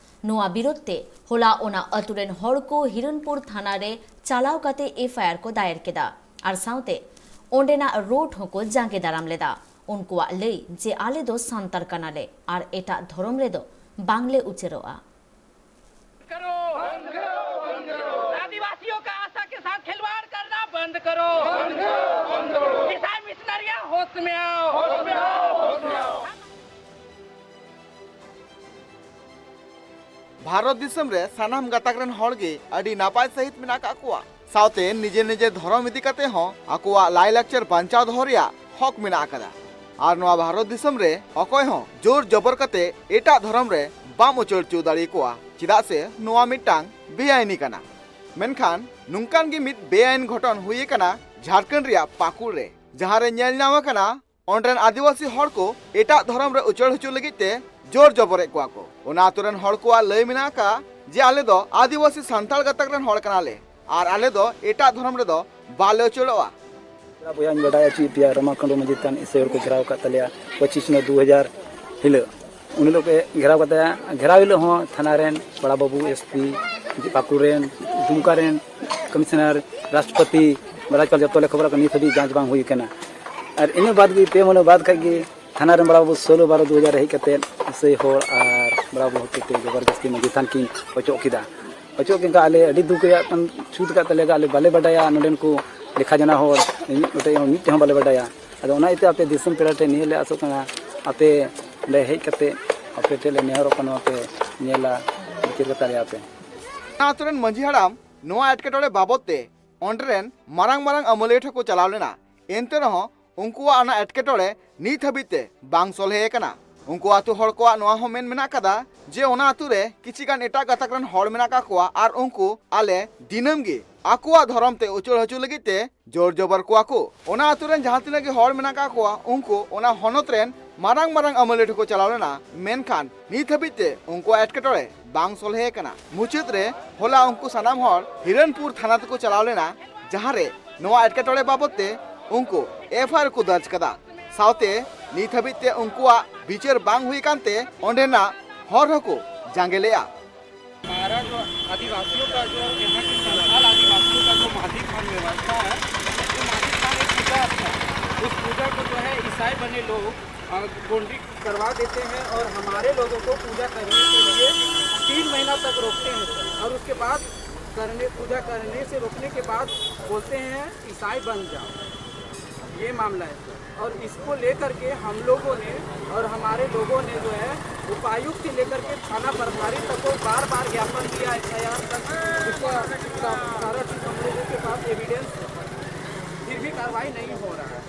ᱱᱚᱣᱟ ᱵᱤᱨᱳᱫᱷ ᱛᱮ ᱦᱚᱞᱟ ᱚᱱᱟ ᱟᱹᱛᱩ ᱨᱮᱱ ᱦᱚᱲ ᱠᱚ ᱦᱤᱨᱚᱱᱯᱩᱨ ᱛᱷᱟᱱᱟ ᱨᱮ ᱪᱟᱞᱟᱣ ᱠᱟᱛᱮ ᱮᱯᱷ ᱟᱭ ᱟᱨ ᱠᱚ ᱫᱟᱭᱮᱨ ᱠᱮᱫᱟ ᱟᱨ ᱥᱟᱶᱛᱮ ᱚᱸᱰᱮᱱᱟᱜ ᱨᱳᱰ ᱦᱚᱸᱠᱚ ᱡᱟᱸᱜᱮ ᱫᱟᱨᱟᱢ ᱞᱮᱫᱟ᱾ ᱩᱱᱠᱩᱣᱟᱜ ᱞᱟᱹᱭ ᱡᱮ ᱟᱞᱮ ᱫᱚ ᱥᱟᱱᱛᱟᱲ ᱠᱟᱱᱟᱞᱮ ᱟᱨ ᱮᱴᱟᱜ ᱫᱷᱚᱨᱚᱢ ᱨᱮᱫᱚ ᱵᱟᱝᱞᱮ ᱩᱪᱟᱹᱲᱚᱜᱼᱟ᱾ करो। आदिवासियों का आशा के साथ खिलवाड़ करना बंद करो। ईसाई मिशनरियां, होश में आओ। ᱵᱷᱟᱨᱚᱛ ᱫᱤᱥᱚᱢ ᱨᱮ ᱥᱟᱱᱟᱢ ᱜᱟᱛᱟᱠ ᱨᱮᱱ ᱦᱚᱲ ᱜᱮ ᱟᱹᱰᱤ ᱱᱟᱯᱟᱭ ᱥᱟᱹᱦᱤᱡ ᱢᱮᱱᱟᱜ ᱟᱠᱟᱫ ᱠᱚᱣᱟ᱾ ᱥᱟᱶᱛᱮ ᱱᱤᱡᱮ ᱱᱤᱡᱮ ᱫᱷᱚᱨᱚᱢ ᱤᱫᱤ ᱠᱟᱛᱮ ᱦᱚᱸ ᱟᱠᱚᱣᱟᱜ ᱞᱟᱭᱼᱞᱟᱠᱪᱟᱨ ᱵᱟᱧᱪᱟᱣ ᱫᱚᱦᱚ ᱨᱮᱭᱟᱜ ᱦᱚᱠ ᱢᱮᱱᱟᱜ ᱟᱠᱟᱫᱟ᱾ ᱟᱨ ᱱᱚᱣᱟ ᱵᱷᱟᱨᱚᱛ ᱫᱤᱥᱚᱢ ᱨᱮ ᱚᱠᱚᱭ ᱦᱚᱸ ᱡᱳᱨ ᱡᱚᱵᱚᱨ ᱠᱟᱛᱮ ᱮᱴᱟᱜ ᱫᱷᱚᱨᱚᱢ ᱨᱮ ᱵᱟᱢ ᱩᱪᱟᱹᱲ ᱦᱚᱪᱚ ᱫᱟᱲᱮ ᱟᱠᱚᱣᱟ, ᱪᱮᱫᱟᱜ ᱥᱮ ᱱᱚᱣᱟ ᱢᱤᱫᱴᱟᱝ ᱵᱮᱟᱭᱤᱱᱤ ᱠᱟᱱᱟ᱾ ᱢᱮᱱᱠᱷᱟᱱ ᱱᱚᱝᱠᱟᱱ ᱜᱮ ᱢᱤᱫ ᱵᱮᱟᱭᱤᱱ ᱜᱷᱚᱴᱚᱱ ᱦᱩᱭ ᱟᱠᱟᱱᱟ ᱡᱷᱟᱲᱠᱷᱚᱸᱰ ᱨᱮᱭᱟᱜ ᱯᱟᱹᱠᱩᱲ ᱨᱮ, ᱡᱟᱦᱟᱸ ᱨᱮ ᱧᱮᱞ ᱧᱟᱢ ᱟᱠᱟᱱᱟ ᱚᱸᱰᱮ ᱨᱮᱱ ᱟᱹᱫᱤᱵᱟᱹᱥᱤ ᱦᱚᱲ ᱠᱚ ᱮᱴᱟᱜ ᱫᱷᱚᱨᱚᱢ ᱨᱮ ᱩᱪᱟᱹᱲ ᱦᱚᱪᱚ ᱞᱟᱹᱜᱤᱫ ᱛᱮ ᱡᱳᱨ ᱡᱚᱵᱚᱨᱮᱫ ᱠᱚᱣᱟ ᱠᱚ᱾ ᱚᱱᱟ ᱟᱛᱳ ᱨᱮᱱ ᱦᱚᱲ ᱠᱚᱣᱟᱜ ᱞᱟᱹᱭ ᱢᱮᱱᱟᱜ ᱟᱠᱟᱫᱼᱟ ᱡᱮ ᱟᱞᱮ ᱫᱚ ᱟᱹᱫᱤᱵᱟᱹᱥᱤ ᱥᱟᱱᱛᱟᱲ ᱜᱟᱛᱟᱠ ᱨᱮᱱ ᱦᱚᱲ ᱠᱟᱱᱟᱞᱮ ᱟᱨ ᱟᱞᱮ ᱫᱚ ᱮᱴᱟᱜ ᱫᱷᱚᱨᱚᱢ ᱨᱮᱫᱚ ᱵᱟᱞᱮ ᱩᱪᱟᱹᱲᱚᱜᱼᱟ᱾ ᱵᱚᱭᱦᱟᱧ ᱵᱟᱰᱟᱭ ᱦᱚᱪᱚᱭᱮᱫ ᱯᱮᱭᱟ, ᱨᱟᱢᱟᱠᱟᱱᱰ ᱢᱟᱹᱡᱷᱤ ᱛᱷᱟᱱ ᱤᱥᱟᱹᱭ ᱦᱚᱲ ᱠᱚ ᱜᱷᱮᱨᱟᱣ ᱟᱠᱟᱫ ᱛᱟᱞᱮᱭᱟ ᱯᱚᱸᱪᱤᱥ ᱱᱚᱭ ᱫᱩ ᱦᱟᱡᱟᱨ ᱦᱤᱞᱳᱜ᱾ ᱩᱱ ᱦᱤᱞᱳᱜ ᱠᱚ ᱜᱷᱮᱨᱟᱣ ᱠᱟᱫᱟ᱾ ᱜᱷᱮᱨᱟᱣ ᱦᱤᱞᱳᱜ ᱦᱚᱸ ᱛᱷᱟᱱᱟ ᱨᱮᱱ ᱵᱟᱲᱟ ᱵᱟᱹᱵᱩ, ᱮᱥ ᱯᱤ, ᱯᱟᱹᱠᱩᱲ ᱨᱮᱱ, ᱫᱩᱢᱠᱟ ᱨᱮᱱ ᱠᱚᱢᱤᱥᱚᱱᱟᱨ, ᱨᱟᱥᱴᱨᱚᱯᱚᱛᱤ, ᱨᱟᱡᱽᱯᱟᱞ ᱡᱚᱛᱚ ᱞᱮ ᱠᱷᱚᱵᱚᱨ ᱟᱠᱟᱫ, ᱱᱤᱛ ᱦᱟᱹᱵᱤᱡ ᱡᱟᱸᱪ ᱵᱟᱝ ᱦᱩᱭ ᱟᱠᱟᱱᱟ᱾ ᱟᱨ ᱤᱱᱟᱹ ᱵᱟᱫᱽ ᱜᱮ, ᱯᱮ ᱢᱟᱹᱦᱱᱟᱹ ᱵᱟᱫᱽ ᱠᱷᱟᱡ ᱜᱮ ᱛᱷᱟᱱᱟ ᱨᱮᱱ ᱵᱟᱲᱟ ᱵᱟᱹᱵᱩ ᱥᱳᱞᱳ ᱵᱟᱨᱚ ᱫᱩ ᱦᱟᱡᱟᱨ ᱨᱮ ᱦᱮᱡ ᱠᱟᱛᱮ ᱤᱥᱟᱹᱭ ᱦᱚᱲ ᱟᱨ ᱵᱟᱲᱟ ᱵᱟᱹᱵᱩ ᱦᱚᱛᱮᱛᱮ ᱡᱚᱵᱚᱨᱫᱚᱥᱛᱤ ᱢᱟᱹᱡᱷᱤ ᱛᱷᱟᱱ ᱠᱤᱱ ᱚᱪᱚᱜ ᱠᱮᱫᱟ᱾ ᱚᱪᱚᱜ ᱠᱮᱫ ᱠᱷᱟᱱ ᱟᱞᱮ ᱟᱹᱰᱤ ᱫᱩᱠ ᱨᱮᱭᱟᱜ ᱠᱟᱱ, ᱪᱷᱩᱛ ᱟᱠᱟᱫ ᱛᱟᱞᱮᱭᱟ, ᱟᱞᱮ ᱵᱟᱞᱮ ᱵᱟᱰᱟᱭᱟ, ᱱᱚᱰᱮᱱ ᱠᱚ ᱞᱮᱠᱷᱟ ᱡᱚᱱᱟ ᱦᱚᱲ ᱢᱤᱫ ᱜᱚᱴᱮᱡ ᱦᱚᱸ ᱢᱤᱫᱴᱮᱡ ᱦᱚᱸ ᱵᱟᱞᱮ ᱵᱟᱰᱟᱭᱟ᱾ ᱟᱫᱚ ᱚᱱᱟ ᱤᱭᱟᱹᱛᱮ ᱟᱯᱮ ᱫᱤᱥᱚᱢ ᱯᱮᱲᱟ ᱴᱷᱮᱱ ᱱᱤᱭᱟᱹ ᱞᱮ ᱟᱥᱚᱜ ᱠᱟᱱᱟ, ᱟᱯᱮ ᱚᱸᱰᱮ ᱦᱮᱡ ᱠᱟᱛᱮ ᱟᱯᱮ ᱴᱷᱮᱱ ᱞᱮ ᱱᱮᱦᱚᱨᱚᱜ ᱠᱟᱱᱟ, ᱟᱯᱮ ᱧᱮᱞᱟ, ᱵᱤᱪᱟᱹᱨ ᱠᱟᱛᱟ ᱞᱮᱭᱟ ᱯᱮ᱾ ᱚᱱᱟ ᱟᱛᱳ ᱨᱮᱱ ᱢᱟᱹᱡᱷᱤ ᱦᱟᱲᱟᱢ ᱱᱚᱣᱟ ᱮᱴᱠᱮᱴᱚᱬᱮ ᱵᱟᱵᱚᱫ ᱛᱮ ᱚᱸᱰᱮ ᱨᱮᱱ ᱢᱟᱨᱟᱝ ᱢᱟᱨᱟᱝ ᱟᱹᱢᱟᱹᱞᱤᱭᱟᱹ ᱴᱷᱮᱱ ᱠᱚ ᱪᱟᱞᱟᱣ ᱞᱮᱱᱟ, ᱮᱱᱛᱮ ᱨᱮᱦᱚᱸ ᱩᱱᱠᱩᱣᱟᱜ ᱚᱱᱟ ᱮᱴᱠᱮᱴᱚᱬᱮ ᱱᱤᱛ ᱦᱟᱹᱵᱤᱡ ᱛᱮ ᱵᱟᱝ ᱥᱚᱞᱦᱮ ᱟᱠᱟᱱᱟ᱾ ᱩᱱᱠᱩ ᱟᱛᱳ ᱦᱚᱲ ᱠᱚᱣᱟᱜ ᱱᱚᱣᱟ ᱦᱚᱸ ᱢᱮᱱ ᱢᱮᱱᱟᱜ ᱟᱠᱟᱫᱟ ᱡᱮ ᱚᱱᱟ ᱟᱛᱳ ᱨᱮ ᱠᱤᱪᱷᱤ ᱜᱟᱱ ᱮᱴᱟᱜ ᱜᱟᱛᱟᱠ ᱨᱮᱱ ᱦᱚᱲ ᱢᱮᱱᱟᱜ ᱟᱠᱟᱫ ᱠᱚᱣᱟ ᱟᱨ ᱩᱱᱠᱩ ᱟᱞᱮ ᱫᱤᱱᱟᱹᱢ ᱜᱮ ᱟᱠᱚᱣᱟᱜ ᱫᱷᱚᱨᱚᱢ ᱛᱮ ᱩᱪᱟᱹᱲ ᱦᱚᱪᱚ ᱞᱟᱹᱜᱤᱫ ᱛᱮ ᱡᱳᱨ ᱡᱚᱵᱚᱨ ᱠᱚᱣᱟ ᱠᱚ᱾ ᱚᱱᱟ ᱟᱛᱳ ᱨᱮᱱ ᱡᱟᱦᱟᱸ ᱛᱤᱱᱟᱹᱜ ᱜᱮ ᱦᱚᱲ ᱢᱮᱱᱟᱜ ᱟᱠᱟᱫ ᱠᱚᱣᱟ, ᱩᱱᱠᱩ ᱚᱱᱟ ᱦᱚᱱᱚᱛ ᱨᱮᱱ ᱢᱟᱨᱟᱝ ᱢᱟᱨᱟᱝ ᱟᱹᱢᱟᱹᱞᱤ ᱴᱷᱮᱱ ᱠᱚ ᱪᱟᱞᱟᱣ ᱞᱮᱱᱟ, ᱢᱮᱱᱠᱷᱟᱱ ᱱᱤᱛ ᱦᱟᱹᱵᱤᱡ ᱛᱮ ᱩᱱᱠᱩᱣᱟᱜ ᱮᱴᱠᱮᱴᱚᱬᱮ ᱵᱟᱝ ᱥᱚᱞᱦᱮ ᱟᱠᱟᱱᱟ᱾ ᱢᱩᱪᱟᱹᱫ ᱨᱮ ᱦᱚᱞᱟ ᱩᱱᱠᱩ ᱥᱟᱱᱟᱢ ᱦᱚᱲ ᱦᱤᱨᱚᱱᱯᱩᱨ ᱛᱷᱟᱱᱟ ᱛᱮᱠᱚ ᱪᱟᱞᱟᱣ ᱞᱮᱱᱟ, ᱡᱟᱦᱟᱸ ᱨᱮ ᱱᱚᱣᱟ ᱮᱴᱠᱮᱴᱚᱬᱮ ᱵᱟᱵᱚᱫ ᱛᱮ ᱩᱱᱠᱩ ᱮᱯᱷ ᱟᱭ ᱟᱨ ᱠᱚ ᱫᱚᱨᱡᱽ ᱠᱟᱫᱟ᱾ ᱥᱟᱶᱛᱮ ᱱᱤᱛ ᱦᱟᱹᱵᱤᱡ ᱛᱮ ᱩᱱᱠᱩᱣᱟᱜ ᱵᱤᱪᱟᱹᱨ ᱵᱟᱝ ᱦᱩᱭ ᱟᱠᱟᱱ ᱛᱮ ᱚᱸᱰᱮᱱᱟᱜ ᱦᱚᱨ ᱦᱚᱸᱠᱚ ᱡᱟᱸᱜᱮ ᱞᱮᱫᱼᱟ᱾ हमारा जो आदिवासियों का जो यहाँ की संथाल आदिवासियों का जो माधी थान व्यवस्था है, वो माधी थान एक पूजा स्थल है। उस पूजा को जो है ईसाई बने लोग, अ, गोंडी करवा देते हैं और हमारे लोगों को पूजा करने के लिए तीन महीना तक रोकते हैं, सर। और उसके बाद करने, पूजा करने से रोकने के बाद बोलते हैं, "ईसाई बन जाओ।" ये मामला है, सर। और इसको लेकर के हम लोगों ने और हमारे लोगों ने जो है उपायुक्त से लेकर के थाना प्रभारी तक को बार बार ज्ञापन दिया, एफ आई आर तक, इसका सा-, सारा चीज हम लोगों के पास एविडेंस है, फिर भी कार्रवाई नहीं हो रहा है।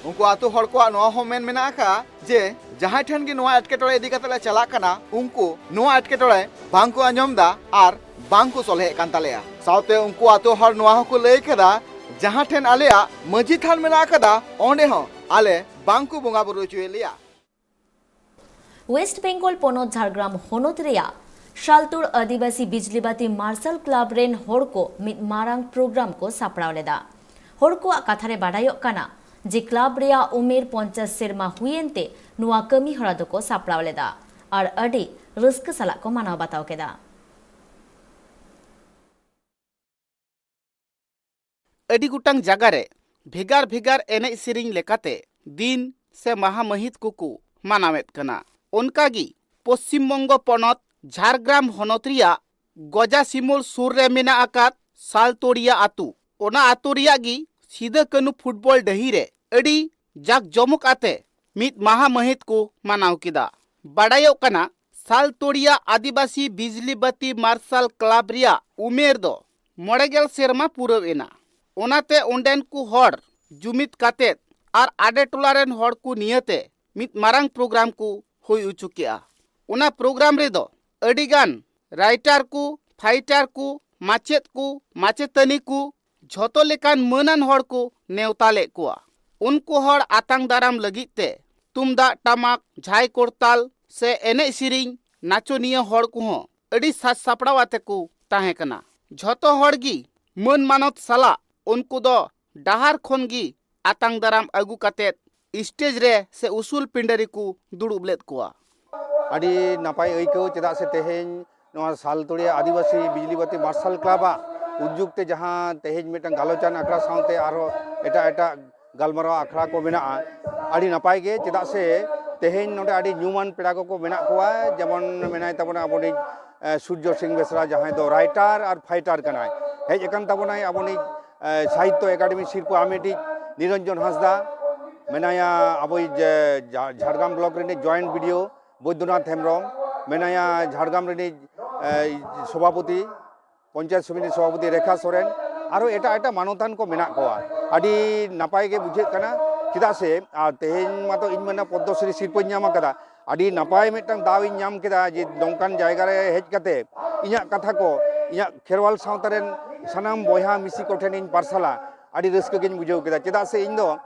ᱩᱱᱠᱩ ᱟᱛᱳ ᱦᱚᱲ ᱠᱚᱣᱟᱜ ᱱᱚᱣᱟ ᱦᱚᱸ ᱢᱮᱱ ᱢᱮᱱᱟᱜ ᱟᱠᱟᱫᱼᱟ ᱡᱮ ᱡᱟᱦᱟᱸᱭ ᱴᱷᱮᱱ ᱜᱮ ᱱᱚᱣᱟ ᱮᱴᱠᱮᱴᱚᱬᱮ ᱤᱫᱤ ᱠᱟᱛᱮ ᱞᱮ ᱪᱟᱞᱟᱜ ᱠᱟᱱᱟ, ᱩᱱᱠᱩ ᱱᱚᱣᱟ ᱮᱴᱠᱮᱴᱚᱬᱮ ᱵᱟᱝ ᱠᱚ ᱟᱸᱡᱚᱢ ᱮᱫᱟ ᱟᱨ ᱵᱟᱝ ᱠᱚ ᱥᱚᱞᱦᱮᱭᱮᱫ ᱠᱟᱱ ᱛᱟᱞᱮᱭᱟ᱾ ᱥᱟᱶᱛᱮ ᱩᱱᱠᱩ ᱟᱛᱳ ᱦᱚᱲ ᱱᱚᱣᱟ ᱦᱚᱸᱠᱚ ᱞᱟᱹᱭ ᱠᱮᱫᱟ, ᱡᱟᱦᱟᱸ ᱴᱷᱮᱱ ᱟᱞᱮᱭᱟᱜ ᱢᱟᱹᱡᱷᱤ ᱛᱷᱟᱱ ᱢᱮᱱᱟᱜ ᱟᱠᱟᱫᱟ, ᱚᱸᱰᱮ ᱦᱚᱸ ᱟᱞᱮ ᱵᱟᱝ ᱠᱚ ᱵᱚᱸᱜᱟ ᱵᱩᱨᱩ ᱦᱚᱪᱚᱭᱮᱫ ᱞᱮᱭᱟ᱾ ᱳᱭᱮᱥᱴ ᱵᱮᱝᱜᱚᱞ ᱯᱚᱱᱚᱛ ᱡᱷᱟᱲᱜᱨᱟᱢ ᱦᱚᱱᱚᱛ ᱨᱮᱭᱟᱜ ᱥᱟᱞᱛᱳᱲ ᱟᱹᱫᱤᱵᱟᱹᱥᱤ ᱵᱤᱡᱽᱞᱤ ᱵᱟᱹᱛᱤ ᱢᱟᱨᱥᱟᱞ ᱠᱞᱟᱵᱽ ᱨᱮᱱ ᱦᱚᱲ ᱠᱚ ᱢᱤᱫ ᱢᱟᱨᱟᱝ ᱯᱨᱳᱜᱨᱟᱢ ᱠᱚ ᱥᱟᱯᱲᱟᱣ ᱞᱮᱫᱟ᱾ ᱦᱚᱲ ᱠᱚᱣᱟᱜ ᱠᱟᱛᱷᱟ ᱨᱮ ᱵᱟᱰᱟᱭᱚᱜ ᱠᱟᱱᱟ ᱡᱮ ᱠᱞᱟᱵᱽ ᱨᱮᱭᱟᱜ ᱩᱢᱮᱨ ᱯᱚᱧᱪᱟᱥ ᱥᱮᱨᱢᱟ ᱦᱩᱭᱮᱱ ᱛᱮ ᱱᱚᱣᱟ ᱠᱟᱹᱢᱤ ᱦᱚᱨᱟ ᱫᱚᱠᱚ ᱥᱟᱯᱲᱟᱣ ᱞᱮᱫᱟ ᱟᱨ ᱟᱹᱰᱤ ᱨᱟᱹᱥᱠᱟᱹ ᱥᱟᱞᱟᱜ ᱠᱚ ᱢᱟᱱᱟᱣ ᱵᱟᱛᱟᱣ ᱠᱮᱫᱟ᱾ ᱟᱹᱰᱤ ᱜᱚᱴᱟᱝ ᱡᱟᱜᱟ ᱨᱮ ᱵᱷᱮᱜᱟᱨ ᱵᱷᱮᱜᱟᱨ ᱮᱱᱮᱡ ᱥᱮᱨᱮᱧ ᱞᱮᱠᱟᱛᱮ ᱫᱤᱱ ᱥᱮ ᱢᱟᱦᱟ ᱢᱟᱹᱦᱤᱛ ᱠᱚᱠᱚ ᱢᱟᱱᱟᱣᱮᱫ ᱠᱟᱱᱟ᱾ ᱚᱱᱠᱟᱜᱮ ᱯᱚᱥᱪᱤᱢ ᱵᱚᱝᱜᱚ ᱯᱚᱱᱚᱛ ᱡᱷᱟᱲᱜᱨᱟᱢ ᱦᱚᱱᱚᱛ ᱨᱮᱭᱟᱜ ᱜᱚᱡᱟᱥᱤᱢᱚᱞ ᱥᱩᱨ ᱨᱮ ᱢᱮᱱᱟᱜ ᱟᱠᱟᱫ ᱥᱟᱞᱛᱳᱲᱤᱭᱟ ᱟᱹᱛᱩ᱾ ᱚᱱᱟ ᱟᱹᱛᱩ ᱨᱮᱭᱟᱜ ᱜᱮ ᱥᱤᱫᱟᱹ ᱠᱟᱹᱱᱦᱩ ᱯᱷᱩᱴᱵᱚᱞ ᱰᱟᱹᱦᱤ ᱨᱮ ᱟᱹᱰᱤ ᱡᱟᱠ ᱡᱚᱢᱚᱠ ᱟᱛᱮ ᱢᱤᱫ ᱢᱟᱦᱟ ᱢᱟᱹᱦᱤᱛ ᱠᱚ ᱢᱟᱱᱟᱣ ᱠᱮᱫᱟ᱾ ᱵᱟᱰᱟᱭᱚᱜ ᱠᱟᱱᱟ, ᱥᱟᱞᱛᱳᱲᱤᱭᱟ ᱟᱹᱫᱤᱵᱟᱹᱥᱤ ᱵᱤᱡᱽᱞᱤ ᱵᱟᱹᱛᱤ ᱢᱟᱨᱥᱟᱞ ᱠᱞᱟᱵᱽ ᱨᱮᱭᱟᱜ ᱩᱢᱮᱨ ᱫᱚ ᱢᱚᱬᱮ ᱜᱮᱞ ᱥᱮᱨᱢᱟ ᱯᱩᱨᱟᱹᱣ ᱮᱱᱟ᱾ ᱚᱱᱟᱛᱮ ᱚᱸᱰᱮᱱ ᱠᱚ ᱦᱚᱲ ᱡᱩᱢᱤᱫ ᱠᱟᱛᱮᱫ ᱟᱨ ᱟᱰᱮ ᱴᱚᱞᱟ ᱨᱮᱱ ᱦᱚᱲ ᱠᱚ ᱱᱤᱭᱟᱹᱛᱮ ᱢᱤᱫ ᱢᱟᱨᱟᱝ ᱯᱨᱳᱜᱨᱟᱢ ᱠᱚ ᱦᱩᱭ ᱦᱚᱪᱚ ᱠᱮᱜᱼᱟ᱾ ᱚᱱᱟ ᱯᱨᱳᱜᱨᱟᱢ ᱨᱮᱫᱚ ᱟᱹᱰᱤᱜᱟᱱ ᱨᱟᱭᱴᱟᱨ ᱠᱚ, ᱯᱷᱟᱭᱴᱟᱨ ᱠᱚ, ᱢᱟᱪᱮᱫ ᱠᱚ, ᱢᱟᱪᱮᱛᱟᱹᱱᱤ ᱠᱚ, ᱡᱷᱚᱛᱚ ᱞᱮᱠᱟᱱ ᱢᱟᱹᱱᱟᱱ ᱦᱚᱲ ᱠᱚ ᱱᱮᱣᱛᱟ ᱞᱮᱫ ᱠᱚᱣᱟ᱾ ᱩᱱᱠᱩ ᱦᱚᱲ ᱟᱛᱟᱝ ᱫᱟᱨᱟᱢ ᱞᱟᱹᱜᱤᱫ ᱛᱮ ᱛᱩᱢᱫᱟᱜ ᱴᱟᱢᱟᱠ, ᱡᱷᱟᱭ ᱠᱚᱨᱛᱟᱞ ᱥᱮ ᱮᱱᱮᱡ ᱥᱮᱨᱮᱧ, ᱱᱟᱪᱚᱱᱤᱭᱟᱹ ᱦᱚᱲ ᱠᱚᱦᱚᱸ ᱟᱹᱰᱤ ᱥᱟᱡᱽ ᱥᱟᱯᱲᱟᱣ ᱟᱛᱮ ᱠᱚ ᱛᱟᱦᱮᱸ ᱠᱟᱱᱟ᱾ ᱡᱷᱚᱛᱚ ᱦᱚᱲ ᱜᱮ ᱢᱟᱹᱱ ᱢᱟᱱᱚᱛ ᱥᱟᱞᱟᱜ ᱩᱱᱠᱩ ᱫᱚ ᱰᱟᱦᱟᱨ ᱠᱷᱚᱱ ᱜᱮ ᱟᱛᱟᱝ ᱫᱟᱨᱟᱢ ᱟᱹᱜᱩ ᱠᱟᱛᱮᱫ ᱥᱴᱮᱡᱽ ᱨᱮ ᱥᱮ ᱩᱥᱩᱞ ᱯᱤᱸᱰᱟᱹ ᱨᱮᱠᱚ ᱫᱩᱲᱩᱵ ᱞᱮᱫ ᱠᱚᱣᱟ᱾ ᱟᱹᱰᱤ ᱱᱟᱯᱟᱭ ᱟᱹᱭᱠᱟᱹᱣ, ᱪᱮᱫᱟᱜ ᱥᱮ ᱛᱮᱦᱮᱧ ᱱᱚᱣᱟ ᱥᱟᱞᱛᱩᱲᱤᱭᱟ ᱟᱹᱫᱤᱵᱟᱹᱥᱤ ᱵᱤᱡᱽᱞᱤ ᱵᱟᱹᱛᱤ ᱢᱟᱨᱥᱟᱞ ᱠᱞᱟᱵᱽ ᱟᱜ ᱩᱫᱽᱡᱳᱜᱽ ᱛᱮ ᱡᱟᱦᱟᱸ ᱛᱮᱦᱮᱧ ᱢᱤᱫᱴᱟᱝ ᱜᱟᱞᱚᱪᱟᱱ ᱟᱠᱷᱲᱟ ᱥᱟᱶᱛᱮ ᱟᱨᱦᱚᱸ ᱮᱴᱟᱜ ᱮᱴᱟᱜ ᱜᱟᱞᱢᱟᱨᱟᱣ ᱟᱠᱷᱲᱟ ᱠᱚ ᱢᱮᱱᱟᱜᱼᱟ, ᱟᱹᱰᱤ ᱱᱟᱯᱟᱭ ᱜᱮ᱾ ᱪᱮᱫᱟᱜ ᱥᱮ ᱛᱮᱦᱮᱧ ᱱᱚᱰᱮ ᱟᱹᱰᱤ ᱧᱩᱢᱟᱱ ᱯᱮᱲᱟ ᱠᱚᱠᱚ ᱢᱮᱱᱟᱜ ᱠᱚᱣᱟ, ᱡᱮᱢᱚᱱ ᱢᱮᱱᱟᱭ ᱛᱟᱵᱚᱱᱟ ᱟᱵᱚᱱᱤᱡ, ᱮ, ᱥᱩᱨᱡᱚ ᱥᱤᱝ ᱵᱮᱥᱨᱟ, ᱡᱟᱦᱟᱸᱭ ᱫᱚ ᱨᱟᱭᱴᱟᱨ ᱟᱨ ᱯᱷᱟᱭᱴᱟᱨ ᱠᱟᱱᱟᱭ, ᱦᱮᱡ ᱟᱠᱟᱱ ᱛᱟᱵᱚᱱᱟᱭ ᱟᱵᱚᱱᱤᱡ, ᱮ, ᱥᱟᱦᱤᱛᱛᱚ ᱮᱠᱟᱰᱮᱢᱤ ᱥᱤᱨᱯᱟᱹ ᱟᱢᱮᱴᱤᱡ ᱱᱤᱨᱚᱧᱡᱚᱱ ᱦᱟᱸᱥᱫᱟ ᱢᱮᱱᱟᱭᱟ, ᱟᱵᱚᱭᱤᱡ, ᱮ, ᱡᱷᱟ-, ᱡᱷᱟᱲᱜᱨᱟᱢ ᱵᱞᱚᱠ ᱨᱤᱱᱤᱡ ᱡᱚᱭᱮᱱᱴ ᱵᱤᱰᱤᱳ ᱵᱳᱭᱫᱚᱱᱟᱛᱷ ᱦᱮᱢᱵᱨᱚᱢ ᱢᱮᱱᱟᱭᱟ, ᱡᱷᱟᱲᱜᱨᱟᱢ ᱨᱤᱱᱤᱡ, ᱮ, ᱥᱚᱵᱷᱟᱯᱚᱛᱤ, ᱯᱚᱧᱪᱟᱭᱮᱛ ᱥᱚᱢᱤᱛᱤ ᱥᱚᱵᱷᱟᱯᱚᱛᱤ ᱨᱮᱠᱷᱟ ᱥᱚᱨᱮᱱ, ᱟᱨᱚ ᱮᱴᱟᱜ ᱮᱴᱟᱜ ᱢᱟᱱᱚᱛᱟᱱ ᱠᱚ ᱢᱮᱱᱟᱜ ᱠᱚᱣᱟ᱾ ᱟᱹᱰᱤ ᱱᱟᱯᱟᱭ ᱜᱮ ᱵᱩᱡᱷᱟᱹᱜ ᱠᱟᱱᱟ, ᱪᱮᱫᱟᱜ ᱥᱮ ᱟᱨ ᱛᱮᱦᱮᱧ ᱢᱟᱛᱚ ᱤᱧ ᱢᱮᱱᱟ ᱯᱚᱫᱽᱢᱚᱥᱨᱤ ᱥᱤᱨᱯᱟᱹᱧ ᱧᱟᱢ ᱟᱠᱟᱫᱟ᱾ ᱟᱹᱰᱤ ᱱᱟᱯᱟᱭ ᱢᱤᱫᱴᱟᱝ ᱫᱟᱣ ᱤᱧ ᱧᱟᱢ ᱠᱮᱫᱟ ᱡᱮ ᱱᱚᱝᱠᱟᱱ ᱡᱟᱭᱜᱟ ᱨᱮ ᱦᱮᱡ ᱠᱟᱛᱮ ᱤᱧᱟᱹᱜ ᱠᱟᱛᱷᱟ ᱠᱚ ᱤᱧᱟᱹᱜ ᱠᱷᱮᱨᱣᱟᱞ ᱥᱟᱶᱛᱟ ᱨᱮᱱ ᱥᱟᱱᱟᱢ ᱵᱚᱭᱦᱟ ᱢᱤᱥᱤ ᱠᱚᱴᱷᱮᱱᱤᱧ ᱯᱟᱨᱥᱟᱞᱟ᱾ ᱟᱹᱰᱤ ᱨᱟᱹᱥᱠᱟᱹ ᱜᱤᱧ ᱵᱩᱡᱷᱟᱹᱣ ᱠᱮᱫᱟ, ᱪᱮᱫᱟᱜ ᱥᱮ ᱤᱧ ᱫᱚ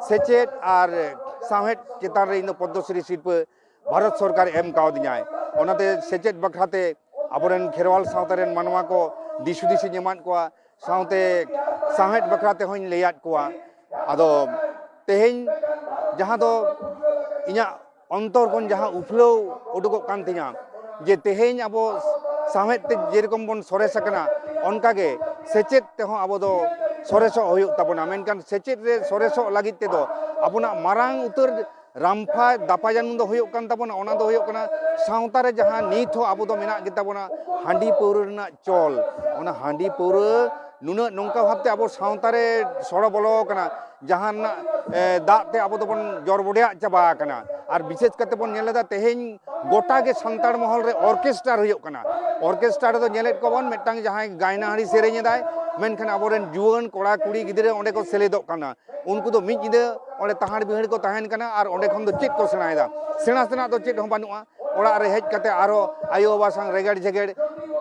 ᱥᱮᱪᱮᱫ ᱟᱨ ᱥᱟᱶᱦᱮᱫ ᱪᱮᱛᱟᱱ ᱨᱮ ᱤᱧ ᱫᱚ ᱯᱚᱫᱽᱢᱚᱥᱨᱤ ᱥᱤᱨᱯᱟᱹ ᱵᱷᱟᱨᱚᱛ ᱥᱚᱨᱠᱟᱨ ᱮᱢ ᱠᱟᱣᱫᱤᱧᱟᱭ᱾ ᱚᱱᱟᱛᱮ ᱥᱮᱪᱮᱫ ᱵᱟᱠᱷᱨᱟ ᱛᱮ ᱟᱵᱚᱨᱮᱱ ᱠᱷᱮᱨᱣᱟᱞ ᱥᱟᱶᱛᱟ ᱨᱮᱱ ᱢᱟᱱᱣᱟ ᱠᱚ ᱫᱤᱥ ᱦᱩᱫᱤᱥ ᱤᱧ ᱮᱢᱟᱫ ᱠᱚᱣᱟ, ᱥᱟᱶᱛᱮ ᱥᱟᱶᱦᱮᱫ ᱵᱟᱠᱷᱨᱟ ᱛᱮᱦᱚᱧ ᱞᱟᱹᱭᱟᱫ ᱠᱚᱣᱟ᱾ ᱟᱫᱚ ᱛᱮᱦᱮᱧ ᱡᱟᱦᱟᱸ ᱫᱚ ᱤᱧᱟᱹᱜ ᱚᱱᱛᱚᱨ ᱠᱷᱚᱱ ᱡᱟᱦᱟᱸ ᱩᱯᱷᱞᱟᱹᱣ ᱩᱰᱩᱠᱚᱜ ᱠᱟᱱ ᱛᱤᱧᱟᱹ, ᱡᱮ ᱛᱮᱦᱮᱧ ᱟᱵᱚ ᱥᱟᱶᱦᱮᱫ ᱛᱮ ᱡᱮᱨᱚᱠᱚᱢ ᱵᱚᱱ ᱥᱚᱨᱮᱥ ᱟᱠᱟᱱᱟ, ᱚᱱᱠᱟᱜᱮ ᱥᱮᱪᱮᱫ ᱛᱮᱦᱚᱸ ᱟᱵᱚ ᱫᱚ ᱥᱚᱨᱮᱥᱚᱜ ᱦᱩᱭᱩᱜ ᱛᱟᱵᱚᱱᱟ᱾ ᱢᱮᱱᱠᱷᱟᱱ ᱥᱮᱪᱮᱫ ᱨᱮ ᱥᱚᱨᱮᱥᱚᱜ ᱞᱟᱹᱜᱤᱫ ᱛᱮᱫᱚ ᱟᱵᱚᱱᱟᱜ ᱢᱟᱨᱟᱝ ᱩᱛᱟᱹᱨ ᱨᱟᱢᱯᱷᱟ ᱫᱟᱯᱟᱡᱟᱱᱩ ᱫᱚ ᱦᱩᱭᱩᱜ ᱠᱟᱱ ᱛᱟᱵᱚᱱᱟ, ᱚᱱᱟ ᱫᱚ ᱦᱩᱭᱩᱜ ᱠᱟᱱᱟ ᱥᱟᱶᱛᱟ ᱨᱮ ᱡᱟᱦᱟᱸ ᱱᱤᱛ ᱦᱚᱸ ᱟᱵᱚ ᱫᱚ ᱢᱮᱱᱟᱜ ᱜᱮᱛᱟ ᱵᱚᱱᱟ ᱦᱟᱺᱰᱤ ᱯᱟᱹᱣᱨᱟᱹ ᱨᱮᱱᱟᱜ ᱪᱚᱞ᱾ ᱚᱱᱟ ᱦᱟᱺᱰᱤ ᱯᱟᱹᱣᱨᱟᱹ ᱱᱩᱱᱟᱹᱜ ᱱᱚᱝᱠᱟ ᱵᱷᱟᱵᱛᱮ ᱟᱵᱚ ᱥᱟᱶᱛᱟ ᱨᱮ ᱥᱚᱲᱚ ᱵᱚᱞᱚ ᱟᱠᱟᱱᱟ, ᱡᱟᱦᱟᱸ ᱨᱮᱱᱟᱜ, ᱮ, ᱫᱟᱜ ᱛᱮ ᱟᱵᱚ ᱫᱚᱵᱚᱱ ᱡᱚᱨᱵᱚᱰᱮᱭᱟᱜ ᱪᱟᱵᱟ ᱟᱠᱟᱱᱟ᱾ ᱟᱨ ᱵᱤᱥᱮᱥ ᱠᱟᱛᱮ ᱵᱚᱱ ᱧᱮᱞ ᱮᱫᱟ ᱛᱮᱦᱮᱧ ᱜᱚᱴᱟ ᱜᱮ ᱥᱟᱱᱛᱟᱲ ᱢᱚᱦᱚᱞ ᱨᱮ ᱚᱨᱠᱮᱥᱴᱟᱨ ᱦᱩᱭᱩᱜ ᱠᱟᱱᱟ᱾ ᱚᱨᱠᱮᱥᱴᱟᱨ ᱨᱮᱫᱚ ᱧᱮᱞᱮᱫ ᱠᱚᱣᱟ ᱵᱚᱱ ᱢᱤᱫᱴᱟᱝ ᱡᱟᱦᱟᱸᱭ ᱜᱟᱭᱱᱟᱦᱟᱨᱤ ᱥᱮᱨᱮᱧ ᱮᱫᱟᱭ, ᱢᱮᱱᱠᱷᱟᱱ ᱟᱵᱚᱨᱮᱱ ᱡᱩᱣᱟᱹᱱ ᱠᱚᱲᱟ ᱠᱩᱲᱤ ᱜᱤᱫᱽᱨᱟᱹ ᱚᱸᱰᱮ ᱠᱚ ᱥᱮᱞᱮᱫᱚᱜ ᱠᱟᱱᱟ᱾ ᱩᱱᱠᱩ ᱫᱚ ᱢᱤᱫ ᱧᱤᱫᱟᱹ ᱚᱸᱰᱮ ᱛᱟᱦᱟᱲ ᱵᱤᱦᱟᱹᱲ ᱠᱚ ᱛᱟᱦᱮᱱ ᱠᱟᱱᱟ ᱟᱨ ᱚᱸᱰᱮ ᱠᱷᱚᱱ ᱫᱚ ᱪᱮᱫ ᱠᱚ ᱥᱮᱬᱟᱭᱮᱫᱟ? ᱥᱮᱬᱟ ᱥᱮᱬᱟ ᱫᱚ ᱪᱮᱫ ᱦᱚᱸ ᱵᱟᱹᱱᱩᱜᱼᱟ᱾ ᱚᱲᱟᱜ ᱨᱮ ᱦᱮᱡ ᱠᱟᱛᱮ ᱟᱨᱦᱚᱸ ᱟᱭᱳ ᱵᱟᱵᱟ ᱥᱟᱶ ᱨᱮᱜᱮᱲ ᱡᱷᱮᱜᱮᱲ᱾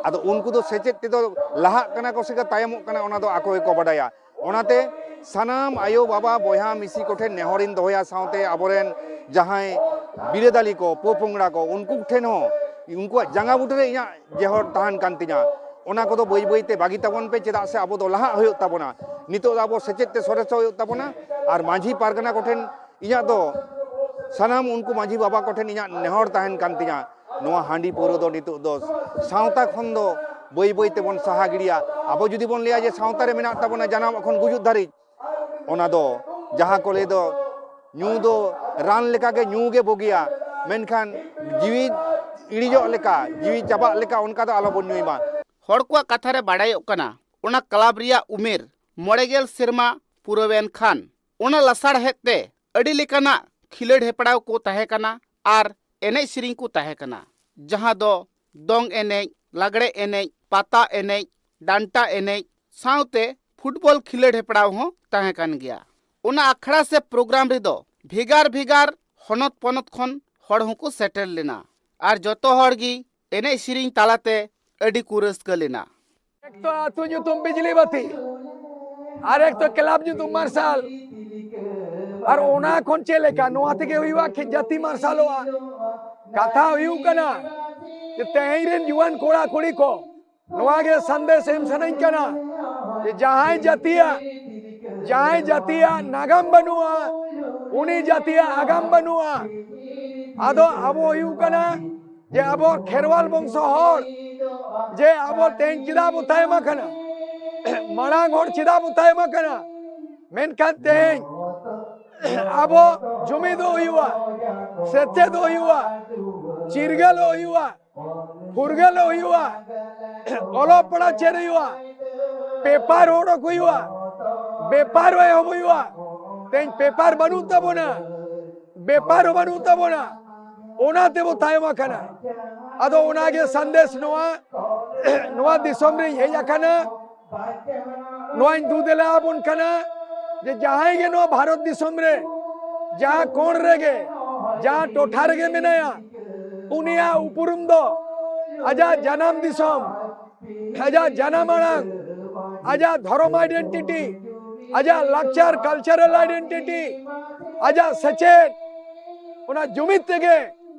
ᱟᱫᱚ ᱩᱱᱠᱩ ᱫᱚ ᱥᱮᱪᱮᱫ ᱛᱮᱫᱚ ᱞᱟᱦᱟᱜ ᱠᱟᱱᱟ ᱠᱚ ᱥᱮ ᱠᱚ ᱛᱟᱭᱚᱢᱚᱜ ᱠᱟᱱᱟ, ᱚᱱᱟ ᱫᱚ ᱟᱠᱚ ᱜᱮᱠᱚ ᱵᱟᱰᱟᱭᱟ᱾ ᱚᱱᱟᱛᱮ ᱥᱟᱱᱟᱢ ᱟᱭᱳ ᱵᱟᱵᱟ ᱵᱚᱭᱦᱟ ᱢᱤᱥᱤ ᱠᱚᱴᱷᱮᱱ ᱱᱮᱦᱚᱨᱤᱧ ᱫᱚᱦᱚᱭᱟ, ᱥᱟᱶᱛᱮ ᱟᱵᱚᱨᱮᱱ ᱡᱟᱦᱟᱸᱭ ᱵᱤᱨᱟᱹᱫᱟᱞᱤ ᱠᱚ, ᱯᱚᱯᱚᱝᱲᱟ ᱠᱚ, ᱩᱱᱠᱩ ᱴᱷᱮᱱ ᱦᱚᱸ, ᱩᱱᱠᱩᱣᱟᱜ ᱡᱟᱸᱜᱟ ᱵᱩᱴᱟᱹ ᱨᱮ ᱤᱧᱟᱹᱜ ᱡᱮᱦᱚᱨ ᱛᱟᱦᱮᱱ ᱠᱟᱱ ᱛᱤᱧᱟ᱾ ᱚᱱᱟ ᱠᱚᱫᱚ ᱵᱟᱹᱭ ᱵᱟᱹᱭ ᱛᱮ ᱵᱟᱹᱜᱤ ᱛᱟᱵᱚᱱ ᱯᱮ, ᱪᱮᱫᱟᱜ ᱥᱮ ᱟᱵᱚ ᱫᱚ ᱞᱟᱦᱟᱜ ᱦᱩᱭᱩᱜ ᱛᱟᱵᱚᱱᱟ᱾ ᱱᱤᱛᱚᱜ ᱫᱚ ᱟᱵᱚ ᱥᱮᱪᱮᱫ ᱛᱮ ᱥᱚᱨᱮᱥᱚᱜ ᱦᱩᱭᱩᱜ ᱛᱟᱵᱚᱱᱟ᱾ ᱟᱨ ᱢᱟᱹᱡᱷᱤ ᱯᱟᱨᱜᱟᱱᱟ ᱠᱚᱴᱷᱮᱱ ᱤᱧᱟᱹᱜ ᱫᱚ, ᱥᱟᱱᱟᱢ ᱩᱱᱠᱩ ᱢᱟᱹᱡᱷᱤ ᱵᱟᱵᱟ ᱠᱚᱴᱷᱮᱱ ᱤᱧᱟᱹᱜ ᱱᱮᱦᱚᱨ ᱛᱟᱦᱮᱱ ᱠᱟᱱ ᱛᱤᱧᱟ, ᱱᱚᱣᱟ ᱦᱟᱺᱰᱤ ᱯᱟᱹᱣᱨᱟᱹ ᱫᱚ ᱱᱤᱛᱚᱜ ᱫᱚ ᱥᱟᱶᱛᱟ ᱠᱷᱚᱱ ᱫᱚ ᱵᱟᱹᱭ ᱵᱟᱹᱭ ᱛᱮᱵᱚᱱ ᱥᱟᱦᱟ ᱜᱤᱰᱤᱭᱟ᱾ ᱟᱵᱚ ᱡᱩᱫᱤ ᱵᱚᱱ ᱞᱟᱹᱭᱟ ᱡᱮ ᱥᱟᱶᱛᱟ ᱨᱮ ᱢᱮᱱᱟᱜ ᱛᱟᱵᱚᱱᱟ ᱡᱟᱱᱟᱢ ᱠᱷᱚᱱ ᱜᱩᱡᱩᱜ ᱫᱷᱟᱹᱨᱤᱡ, ᱚᱱᱟ ᱫᱚ ᱡᱟᱦᱟᱸ ᱠᱚ ᱞᱟᱹᱭ ᱫᱚ ᱧᱩ ᱫᱚ ᱨᱟᱱ ᱞᱮᱠᱟᱜᱮ ᱧᱩ ᱜᱮ ᱵᱩᱜᱤᱭᱟ, ᱢᱮᱱᱠᱷᱟᱱ ᱡᱤᱣᱤ ᱤᱲᱤᱡᱚᱜ ᱞᱮᱠᱟ, ᱡᱤᱣᱤ ᱪᱟᱵᱟᱜ ᱞᱮᱠᱟ ᱚᱱᱠᱟ ᱫᱚ ᱟᱞᱚᱵᱚᱱ ᱧᱩᱭ ᱢᱟ᱾ ᱦᱚᱲ ᱠᱚᱣᱟᱜ ᱠᱟᱛᱷᱟ ᱨᱮ ᱵᱟᱰᱟᱭᱚᱜ ᱠᱟᱱᱟ, ᱚᱱᱟ ᱠᱞᱟᱵᱽ ᱨᱮᱭᱟᱜ ᱩᱢᱮᱨ ᱢᱚᱬᱮ ᱜᱮᱞ ᱥᱮᱨᱢᱟ ᱯᱩᱨᱟᱹᱣᱮᱱ ᱠᱷᱟᱱ, ᱚᱱᱟ ᱞᱟᱥᱟᱲᱦᱮᱫ ᱛᱮ ᱟᱹᱰᱤ ᱞᱮᱠᱟᱱᱟᱜ ᱠᱷᱤᱞᱟᱹᱰ ᱦᱮᱯᱲᱟᱣ ᱠᱚ ᱛᱟᱦᱮᱸ ᱠᱟᱱᱟ ᱟᱨ ᱮᱱᱮᱡ ᱥᱮᱨᱮᱧ ᱠᱚ ᱛᱟᱦᱮᱸ ᱠᱟᱱᱟ, ᱡᱟᱦᱟᱸ ᱫᱚ ᱫᱚᱝ ᱮᱱᱮᱡ, ᱞᱟᱜᱽᱲᱮ ᱮᱱᱮᱡ, ᱯᱟᱛᱟ ᱮᱱᱮᱡ, ᱰᱟᱱᱴᱟ ᱮᱱᱮᱡ ᱥᱟᱶᱛᱮ ᱯᱷᱩᱴᱵᱚᱞ ᱠᱷᱤᱞᱟᱹᱰ ᱦᱮᱯᱲᱟᱣ ᱦᱚᱸ ᱛᱟᱦᱮᱸ ᱠᱟᱱ ᱜᱮᱭᱟ᱾ ᱚᱱᱟ ᱟᱠᱷᱲᱟ ᱥᱮ ᱯᱨᱳᱜᱨᱟᱢ ᱨᱮᱫᱚ ᱵᱷᱮᱜᱟᱨ ᱵᱷᱮᱜᱟᱨ ᱦᱚᱱᱚᱛ ᱯᱚᱱᱚᱛ ᱠᱷᱚᱱ ᱦᱚᱲ ᱦᱚᱸᱠᱚ ᱥᱮᱴᱮᱨ ᱞᱮᱱᱟ ᱟᱨ ᱡᱚᱛᱚ ᱦᱚᱲ ᱜᱮ ᱮᱱᱮᱡ ᱥᱮᱨᱮᱧ ᱛᱟᱞᱟᱛᱮ ᱟᱹᱰᱤ ᱠᱚ ᱨᱟᱹᱥᱠᱟᱹ ᱞᱮᱱᱟ᱾ ᱮᱠ ᱛᱚ ᱟᱹᱛᱩ ᱧᱩᱛᱩᱢ ᱵᱤᱡᱽᱞᱤ ᱵᱟᱹᱛᱤ, ᱟᱨ ᱮᱠ ᱛᱚ ᱠᱞᱟᱵᱽ ᱧᱩᱛᱩᱢ ᱢᱟᱨᱥᱟᱞ᱾ ᱟᱨ ᱚᱱᱟ ᱠᱷᱚᱱ ᱪᱮᱫ ᱞᱮᱠᱟ ᱱᱚᱣᱟ ᱛᱮᱜᱮ ᱦᱩᱭᱩᱜᱼᱟ, ᱠᱷᱮ-, ᱡᱟᱹᱛᱤ ᱢᱟᱨᱥᱟᱞᱚᱜᱼᱟ᱾ ᱠᱟᱛᱷᱟ ᱦᱩᱭᱩᱜ ᱠᱟᱱᱟ ᱡᱮ ᱛᱮᱦᱮᱧ ᱨᱮᱱ ᱡᱩᱣᱟᱹᱱ ᱠᱚᱲᱟ ᱠᱩᱲᱤ ᱠᱚ, ᱱᱚᱣᱟ ᱜᱮ ᱥᱟᱸᱫᱮᱥ ᱮᱢ ᱥᱟᱱᱟᱧ ᱠᱟᱱᱟ ᱡᱮ ᱡᱟᱦᱟᱸᱭ ᱡᱟᱹᱛᱤᱭᱟᱜ, ᱡᱟᱦᱟᱸᱭ ᱡᱟᱹᱛᱤᱭᱟᱜ ᱱᱟᱜᱟᱢ ᱵᱟᱹᱱᱩᱜᱼᱟ, ᱩᱱᱤ ᱡᱟᱹᱛᱤᱭᱟᱜ ᱟᱜᱟᱢ ᱵᱟᱹᱱᱩᱜᱼᱟ᱾ ᱟᱫᱚ ᱟᱵᱚ ᱦᱩᱭᱩᱜ ᱠᱟᱱᱟ ᱡᱮ ᱟᱵᱚ ᱠᱷᱮᱨᱣᱟᱞ ᱵᱚᱝᱥᱚ ᱦᱚᱲ, ᱡᱮ ᱟᱵᱚ ᱛᱮᱦᱮᱧ ᱪᱮᱫᱟᱜ ᱵᱚ ᱛᱟᱭᱚᱢ ᱟᱠᱟᱱᱟ? ᱢᱟᱲᱟᱝ ᱦᱚᱲ ᱪᱮᱫᱟᱜ ᱵᱚ ᱛᱟᱭᱚᱢ ᱟᱠᱟᱱᱟ? ᱢᱮᱱᱠᱷᱟᱱ ᱛᱮᱦᱮᱧ ᱟᱵᱚ ᱡᱩᱢᱤᱫᱚᱜ ᱦᱩᱭᱩᱜᱼᱟ, ᱥᱮᱪᱮᱫᱚᱜ ᱦᱩᱭᱩᱜᱼᱟ, ᱪᱤᱨᱜᱟᱹᱞᱚᱜ ᱦᱩᱭᱩᱜᱼᱟ, ᱯᱷᱩᱨᱜᱟᱹᱞᱚᱜ ᱦᱩᱭᱩᱜᱼᱟ, ᱚᱞᱚᱜ ᱯᱟᱲᱦᱟᱜ ᱪᱮᱫ ᱦᱩᱭᱩᱜᱼᱟ, ᱯᱮᱯᱟᱨ ᱚᱰᱚᱠ ᱦᱩᱭᱩᱜᱼᱟ, ᱵᱮᱯᱟᱨ ᱮᱦᱚᱵ ᱦᱩᱭᱩᱜᱼᱟ᱾ ᱛᱮᱦᱮᱧ ᱯᱮᱯᱟᱨ ᱵᱟᱹᱱᱩᱜ ᱛᱟᱵᱚᱱᱟ, ᱵᱮᱯᱟᱨ ᱦᱚᱸ ᱵᱟᱹᱱᱩᱜ ᱛᱟᱵᱚᱱᱟ, ᱚᱱᱟ ᱛᱮᱵᱚ ᱛᱟᱭᱚᱢ ᱟᱠᱟᱱᱟ᱾ ᱟᱫᱚ ᱚᱱᱟᱜᱮ ᱥᱟᱸᱫᱮᱥ ᱱᱚᱣᱟ, ᱱᱚᱣᱟ ᱫᱤᱥᱚᱢ ᱨᱤᱧ ᱦᱮᱡ ᱟᱠᱟᱱᱟ, ᱱᱚᱣᱟᱧ ᱫᱩ ᱫᱮᱞᱟ ᱟᱵᱚᱱ ᱠᱟᱱᱟ ᱡᱮ ᱡᱟᱦᱟᱸᱭ ᱜᱮ ᱱᱚᱣᱟ ᱵᱷᱟᱨᱚᱛ ᱫᱤᱥᱚᱢ ᱨᱮ ᱡᱟᱦᱟᱸ ᱠᱚᱬ ᱨᱮᱜᱮ, ᱡᱟᱦᱟᱸ ᱴᱚᱴᱷᱟ ᱨᱮᱜᱮ ᱢᱮᱱᱟᱭᱟ, ᱩᱱᱤᱭᱟᱜ ᱩᱯᱨᱩᱢ ᱫᱚ ᱟᱡᱟᱜ ᱡᱟᱱᱟᱢ ᱫᱤᱥᱚᱢ, ᱟᱡᱟᱜ ᱡᱟᱱᱟᱢ ᱟᱲᱟᱝ, ᱟᱡᱟᱜ ᱫᱷᱚᱨᱚᱢ identity, ᱟᱡᱟᱜ ᱞᱟᱠᱪᱟᱨ cultural identity, ᱟᱡᱟᱜ ᱥᱮᱪᱮᱫ, ᱚᱱᱟ ᱡᱩᱢᱤᱫ ᱛᱮᱜᱮ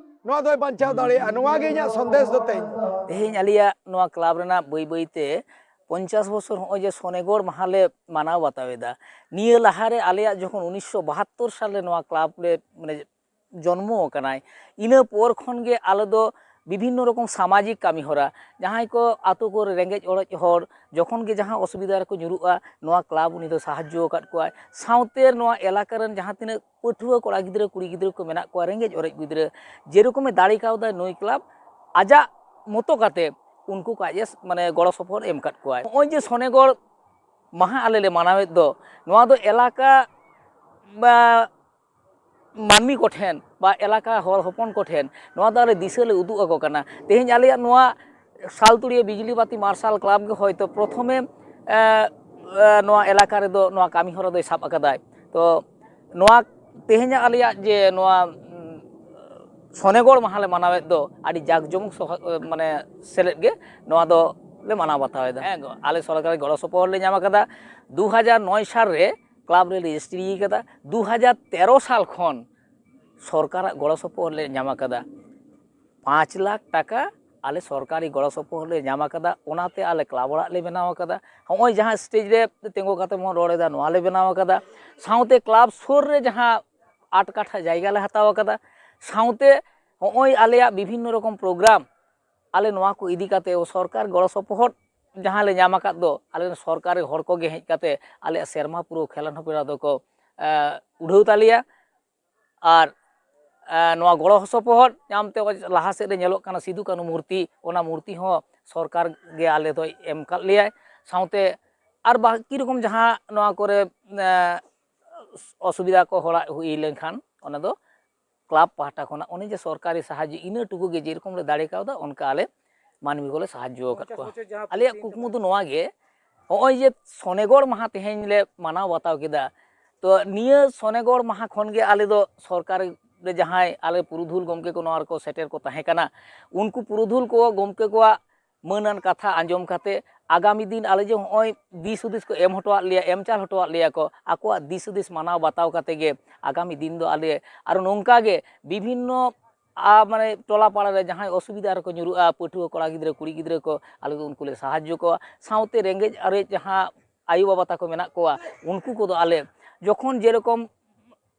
ᱱᱚᱣᱟ ᱫᱚᱭ ᱵᱟᱧᱪᱟᱣ ᱫᱟᱲᱮᱭᱟᱜᱼᱟ᱾ ᱱᱚᱣᱟ ᱜᱮ ᱤᱧᱟᱹᱜ ᱥᱚᱱᱫᱮᱥ ᱫᱚ ᱛᱮᱦᱮᱧ᱾ ᱛᱮᱦᱮᱧ ᱟᱞᱮᱭᱟᱜ ᱱᱚᱣᱟ ᱠᱞᱟᱵᱽ ᱨᱮᱱᱟᱜ ᱵᱟᱹᱭ ᱵᱟᱹᱭ ᱛᱮ ᱯᱚᱧᱪᱟᱥ ᱵᱚᱪᱷᱚᱨ ᱦᱚᱸᱜᱼᱚᱭ ᱡᱮ ᱥᱚᱱᱮᱜᱚᱲ ᱢᱟᱦᱟ ᱞᱮ ᱢᱟᱱᱟᱣ ᱵᱟᱛᱟᱣ ᱮᱫᱟ᱾ ᱱᱤᱭᱟᱹ ᱞᱟᱦᱟᱨᱮ ᱟᱞᱮᱭᱟᱜ ᱡᱚᱠᱷᱚᱱ ᱩᱱᱤᱥᱥᱚ ᱵᱟᱦᱟᱛᱛᱳᱨ ᱥᱟᱞ ᱨᱮ ᱱᱚᱣᱟ ᱠᱞᱟᱵᱽ ᱞᱮ, ᱢᱟᱱᱮ, ᱡᱚᱱᱢᱚ ᱟᱠᱟᱱᱟᱭ, ᱤᱱᱟᱹ ᱯᱚᱨ ᱠᱷᱚᱱ ᱜᱮ ᱟᱞᱮ ᱫᱚ ᱵᱤᱵᱷᱤᱱᱱᱚ ᱨᱚᱠᱚᱢ ᱥᱟᱢᱟᱡᱤᱠ ᱠᱟᱹᱢᱤ ᱦᱚᱨᱟ, ᱡᱟᱦᱟᱸᱭ ᱠᱚ ᱟᱛᱳ ᱠᱚᱨᱮ ᱨᱮᱸᱜᱮᱡ ᱚᱨᱮᱡ ᱦᱚᱲ ᱡᱚᱠᱷᱚᱱ ᱜᱮ ᱡᱟᱦᱟᱸ ᱚᱥᱩᱵᱤᱫᱷᱟ ᱨᱮᱠᱚ ᱧᱩᱨᱩᱜᱼᱟ, ᱱᱚᱣᱟ ᱠᱞᱟᱵᱽ ᱩᱱᱤ ᱫᱚ ᱥᱟᱦᱟᱡᱽᱡᱚ ᱟᱠᱟᱫ ᱠᱚᱣᱟᱭ᱾ ᱥᱟᱶᱛᱮ ᱱᱚᱣᱟ ᱮᱞᱟᱠᱟ ᱨᱮᱱ ᱡᱟᱦᱟᱸ ᱛᱤᱱᱟᱹᱜ ᱯᱟᱹᱴᱷᱩᱣᱟᱹ ᱠᱚᱲᱟ ᱜᱤᱫᱽᱨᱟᱹ ᱠᱩᱲᱤ ᱜᱤᱫᱽᱨᱟᱹ ᱠᱚ ᱢᱮᱱᱟᱜ ᱠᱚᱣᱟ, ᱨᱮᱸᱜᱮᱡ ᱚᱨᱮᱡ ᱜᱤᱫᱽᱨᱟᱹ, ᱡᱮᱨᱚᱠᱚᱢᱮ ᱫᱟᱲᱮ ᱠᱟᱣᱫᱟ ᱱᱩᱭ ᱠᱞᱟᱵᱽ ᱟᱡᱟᱜ ᱢᱚᱛᱚ ᱠᱟᱛᱮ ᱩᱱᱠᱩ ᱠᱚ ᱟᱡ ᱮ, ᱢᱟᱱᱮ, ᱜᱚᱲᱚ ᱥᱚᱯᱚᱦᱚᱫ ᱮᱢ ᱟᱠᱟᱫ ᱠᱚᱣᱟᱭ᱾ ᱱᱚᱜᱼᱚᱭ ᱡᱮ ᱥᱚᱱᱮᱜᱚᱲ ᱢᱟᱦᱟ ᱟᱞᱮ ᱞᱮ ᱢᱟᱱᱟᱣᱮᱫ ᱫᱚ, ᱱᱚᱣᱟ ᱫᱚ ᱮᱞᱟᱠᱟ ᱵᱟ ᱢᱟᱹᱱᱢᱤ ᱠᱚᱴᱷᱮᱱ ᱵᱟ ᱮᱞᱟᱠᱟ ᱦᱚᱲ ᱦᱚᱯᱚᱱ ᱠᱚᱴᱷᱮᱱ ᱱᱚᱣᱟ ᱫᱚ ᱟᱞᱮ ᱫᱤᱥᱟᱹ ᱞᱮ ᱩᱫᱩᱜ ᱟᱠᱚ ᱠᱟᱱᱟ᱾ ᱛᱮᱦᱮᱧ ᱟᱞᱮᱭᱟᱜ ᱱᱚᱣᱟ ᱥᱟᱞᱛᱩᱲᱤᱭᱟᱹ ᱵᱤᱡᱽᱞᱤ ᱵᱟᱹᱛᱤ ᱢᱟᱨᱥᱟᱞ ᱠᱞᱟᱵᱽ ᱜᱮ ᱦᱚᱭᱛᱳ ᱯᱨᱚᱛᱷᱚᱢᱮ, ᱮ, ᱮ, ᱱᱚᱣᱟ ᱮᱞᱟᱠᱟ ᱨᱮᱫᱚ ᱱᱚᱣᱟ ᱠᱟᱹᱢᱤ ᱦᱚᱨᱟ ᱫᱚᱭ ᱥᱟᱵ ᱟᱠᱟᱫᱟᱭ᱾ ᱛᱚ ᱱᱚᱣᱟ ᱛᱮᱦᱮᱧᱟᱜ ᱟᱞᱮᱭᱟᱜ ᱡᱮ ᱱᱚᱣᱟ, ᱩᱢ, ᱥᱚᱱᱮᱜᱚᱲ ᱢᱟᱦᱟ ᱞᱮ ᱢᱟᱱᱟᱣᱮᱫ ᱫᱚ ᱟᱹᱰᱤ ᱡᱟᱠ ᱡᱚᱢᱚᱠ ᱥᱚᱦ-, ᱢᱟᱱᱮ ᱥᱮᱞᱮᱫ ᱜᱮ ᱱᱚᱣᱟ ᱫᱚ ᱞᱮ ᱢᱟᱱᱟᱣ ᱵᱟᱛᱟᱣ ᱮᱫᱟ᱾ ᱦᱮᱸ ᱜᱚ, ᱟᱞᱮ ᱥᱚᱨᱠᱟᱨᱤ ᱜᱚᱲᱚ ᱥᱚᱯᱚᱦᱚᱫ ᱞᱮ ᱧᱟᱢ ᱟᱠᱟᱫᱟ᱾ ᱫᱩ ᱦᱟᱡᱟᱨ ᱱᱚᱭ ᱥᱟᱞ ᱨᱮ ᱠᱞᱟᱵᱽ ᱞᱮ ᱨᱮᱡᱤᱥᱴᱨᱤ ᱟᱠᱟᱫᱟ᱾ ᱫᱩ ᱦᱟᱡᱟᱨ ᱛᱮᱨᱚ ᱥᱟᱞ ᱠᱷᱚᱱ ᱥᱚᱨᱠᱟᱨᱟᱜ ᱜᱚᱲᱚ ᱥᱚᱯᱚᱦᱚᱫ ᱞᱮ ᱧᱟᱢ ᱟᱠᱟᱫᱟ᱾ ᱯᱟᱸᱪ ᱞᱟᱠᱷ ᱴᱟᱠᱟ ᱟᱞᱮ ᱥᱚᱨᱠᱟᱨᱤ ᱜᱚᱲᱚ ᱥᱚᱯᱚᱦᱚᱫ ᱞᱮ ᱧᱟᱢ ᱟᱠᱟᱫᱟ, ᱚᱱᱟᱛᱮ ᱟᱞᱮ ᱠᱞᱟᱵᱽ ᱚᱲᱟᱜ ᱞᱮ ᱵᱮᱱᱟᱣ ᱟᱠᱟᱫᱟ᱾ ᱦᱚᱸᱜᱼᱚᱭ ᱡᱟᱦᱟᱸ ᱥᱴᱮᱡ ᱨᱮ ᱛᱤᱸᱜᱩ ᱠᱟᱛᱮ ᱵᱚᱱ ᱨᱚᱲ ᱮᱫᱟ, ᱱᱚᱣᱟ ᱞᱮ ᱵᱮᱱᱟᱣ ᱟᱠᱟᱫᱟ᱾ ᱥᱟᱶᱛᱮ ᱠᱞᱟᱵᱽ ᱥᱩᱨ ᱨᱮ ᱡᱟᱦᱟᱸ ᱟᱴ ᱠᱟᱴᱷᱟ ᱡᱟᱭᱜᱟ ᱞᱮ ᱦᱟᱛᱟᱣ ᱟᱠᱟᱫᱟ, ᱥᱟᱶᱛᱮ ᱦᱚᱸᱜᱼᱚᱭ ᱟᱞᱮᱭᱟᱜ ᱵᱤᱵᱷᱤᱱᱱᱚ ᱨᱚᱠᱚᱢ ᱯᱨᱳᱜᱨᱟᱢ, ᱟᱞᱮ ᱱᱚᱣᱟ ᱠᱚ ᱤᱫᱤ ᱠᱟᱛᱮ ᱥᱚᱨᱠᱟᱨ ᱜᱚᱲᱚ ᱥᱚᱯᱚᱦᱚᱫ ᱡᱟᱦᱟᱸ ᱞᱮ ᱧᱟᱢ ᱟᱠᱟᱫ ᱫᱚ, ᱟᱞᱮ ᱨᱮᱱ ᱥᱚᱨᱠᱟᱨᱤ ᱦᱚᱲ ᱠᱚᱜᱮ ᱦᱮᱡ ᱠᱟᱛᱮ ᱟᱞᱮᱭᱟᱜ ᱥᱮᱨᱢᱟ ᱯᱩᱨᱟᱹᱣ ᱠᱷᱮᱞᱳᱸᱰ ᱦᱚᱯᱲᱟ ᱫᱚᱠᱚ, ᱮ, ᱩᱰᱷᱟᱹᱣ ᱛᱟᱞᱮᱭᱟ᱾ ᱟᱨ, ᱮ, ᱱᱚᱣᱟ ᱜᱚᱲᱚ ᱥᱚᱯᱚᱦᱚᱫ ᱧᱟᱢᱛᱮ ᱞᱟᱦᱟ ᱥᱮᱫ ᱨᱮ ᱧᱮᱞᱚᱜ ᱠᱟᱱᱟ ᱥᱤᱫᱩ ᱠᱟᱹᱱᱦᱩ ᱢᱩᱨᱛᱤ, ᱚᱱᱟ ᱢᱩᱨᱛᱤ ᱦᱚᱸ ᱥᱚᱨᱠᱟᱨ ᱜᱮ ᱟᱞᱮ ᱫᱚᱭ ᱮᱢ ᱠᱟᱫ ᱞᱮᱭᱟᱭ᱾ ᱥᱟᱶᱛᱮ ᱟᱨ ᱵᱟᱹᱠᱤ ᱨᱚᱠᱚᱢ ᱡᱟᱦᱟᱸ ᱱᱚᱣᱟ ᱠᱚᱨᱮ, ᱮ, ᱚᱥᱩᱵᱤᱫᱷᱟ ᱠᱚ ᱦᱚᱲᱟᱜ ᱦᱩᱭ ᱞᱮᱱᱠᱷᱟᱱ, ᱚᱱᱟ ᱫᱚ ᱠᱞᱟᱵᱽ ᱯᱟᱦᱴᱟ ᱠᱷᱚᱱᱟᱜ ᱚᱱᱮ ᱡᱮ ᱥᱚᱨᱠᱟᱨᱤ ᱥᱟᱦᱟᱡᱽᱡᱚ ᱤᱱᱟᱹ ᱴᱩᱠᱩ ᱜᱮ ᱡᱮᱨᱚᱠᱚᱢ ᱞᱮ ᱫᱟᱲᱮ ᱠᱟᱣᱫᱟ, ᱚᱱᱠᱟ ᱟᱞᱮ ᱢᱟᱹᱱᱢᱤ ᱠᱚᱞᱮ ᱥᱟᱦᱟᱡᱽᱡᱚ ᱟᱠᱟᱫ ᱠᱚᱣᱟ᱾ ᱟᱞᱮᱭᱟᱜ ᱠᱩᱠᱢᱩ ᱫᱚ ᱱᱚᱣᱟ ᱜᱮ, ᱱᱚᱜᱼᱚᱭ ᱡᱮ ᱥᱚᱱᱮᱜᱚᱲ ᱢᱟᱦᱟ ᱛᱮᱦᱮᱧ ᱞᱮ ᱢᱟᱱᱟᱣ ᱵᱟᱛᱟᱣ ᱠᱮᱫᱟ, ᱛᱚ ᱱᱤᱭᱟᱹ ᱥᱚᱱᱮᱜᱚᱲ ᱢᱟᱦᱟ ᱠᱷᱚᱱ ᱜᱮ ᱟᱞᱮ ᱫᱚ ᱥᱚᱨᱠᱟᱨ ᱨᱮ ᱡᱟᱦᱟᱸᱭ ᱟᱞᱮ ᱯᱩᱨᱩᱫᱷᱩᱞ ᱜᱚᱢᱠᱮ ᱠᱚ ᱱᱚᱣᱟ ᱨᱮᱠᱚ ᱥᱮᱴᱮᱨ ᱠᱚ ᱛᱟᱦᱮᱸ ᱠᱟᱱᱟ, ᱩᱱᱠᱩ ᱯᱩᱨᱩᱫᱷᱩᱞ ᱠᱚ ᱜᱚᱢᱠᱮ ᱠᱚᱣᱟᱜ ᱢᱟᱹᱱᱟᱱ ᱠᱟᱛᱷᱟ ᱟᱸᱡᱚᱢ ᱠᱟᱛᱮ ᱟᱜᱟᱢᱤ ᱫᱤᱱ ᱟᱞᱮ ᱡᱮ ᱱᱚᱜᱼᱚᱭ ᱫᱤᱥ ᱦᱩᱫᱤᱥ ᱠᱚ ᱮᱢ ᱦᱚᱴᱚᱣᱟᱫ ᱞᱮᱭᱟ, ᱮᱢ ᱪᱟᱞ ᱦᱚᱴᱚᱣᱟᱫ ᱞᱮᱭᱟ ᱠᱚ, ᱟᱠᱚᱣᱟᱜ ᱫᱤᱥ ᱦᱩᱫᱤᱥ ᱢᱟᱱᱟᱣ ᱵᱟᱛᱟᱣ ᱠᱟᱛᱮ ᱜᱮ ᱟᱜᱟᱢᱤ ᱫᱤᱱ ᱫᱚ ᱟᱞᱮ ᱟᱨᱚ ᱱᱚᱝᱠᱟ ᱜᱮ ᱵᱤᱵᱷᱤᱱᱱᱚ ᱟ, ᱢᱟᱱᱮ ᱴᱚᱞᱟ ᱯᱟᱲᱟ ᱨᱮ ᱡᱟᱦᱟᱸᱭ ᱚᱥᱩᱵᱤᱫᱷᱟ ᱨᱮᱠᱚ ᱧᱩᱨᱩᱜᱼᱟ, ᱯᱟᱹᱴᱷᱩᱣᱟᱹ ᱠᱚᱲᱟ ᱜᱤᱫᱽᱨᱟᱹ ᱠᱩᱲᱤ ᱜᱤᱫᱽᱨᱟᱹ ᱠᱚ, ᱟᱞᱮ ᱫᱚ ᱩᱱᱠᱩ ᱞᱮ ᱥᱟᱦᱟᱡᱽᱡᱚ ᱠᱚᱣᱟ᱾ ᱥᱟᱶᱛᱮ ᱨᱮᱸᱜᱮᱡ ᱟᱨᱮᱡ ᱡᱟᱦᱟᱸ ᱟᱭᱳ ᱵᱟᱵᱟ ᱛᱟᱠᱚ ᱢᱮᱱᱟᱜ ᱠᱚᱣᱟ, ᱩᱱᱠᱩ ᱠᱚᱫᱚ ᱟᱞᱮ ᱡᱚᱠᱷᱚᱱ ᱡᱮᱨᱚᱠᱚᱢ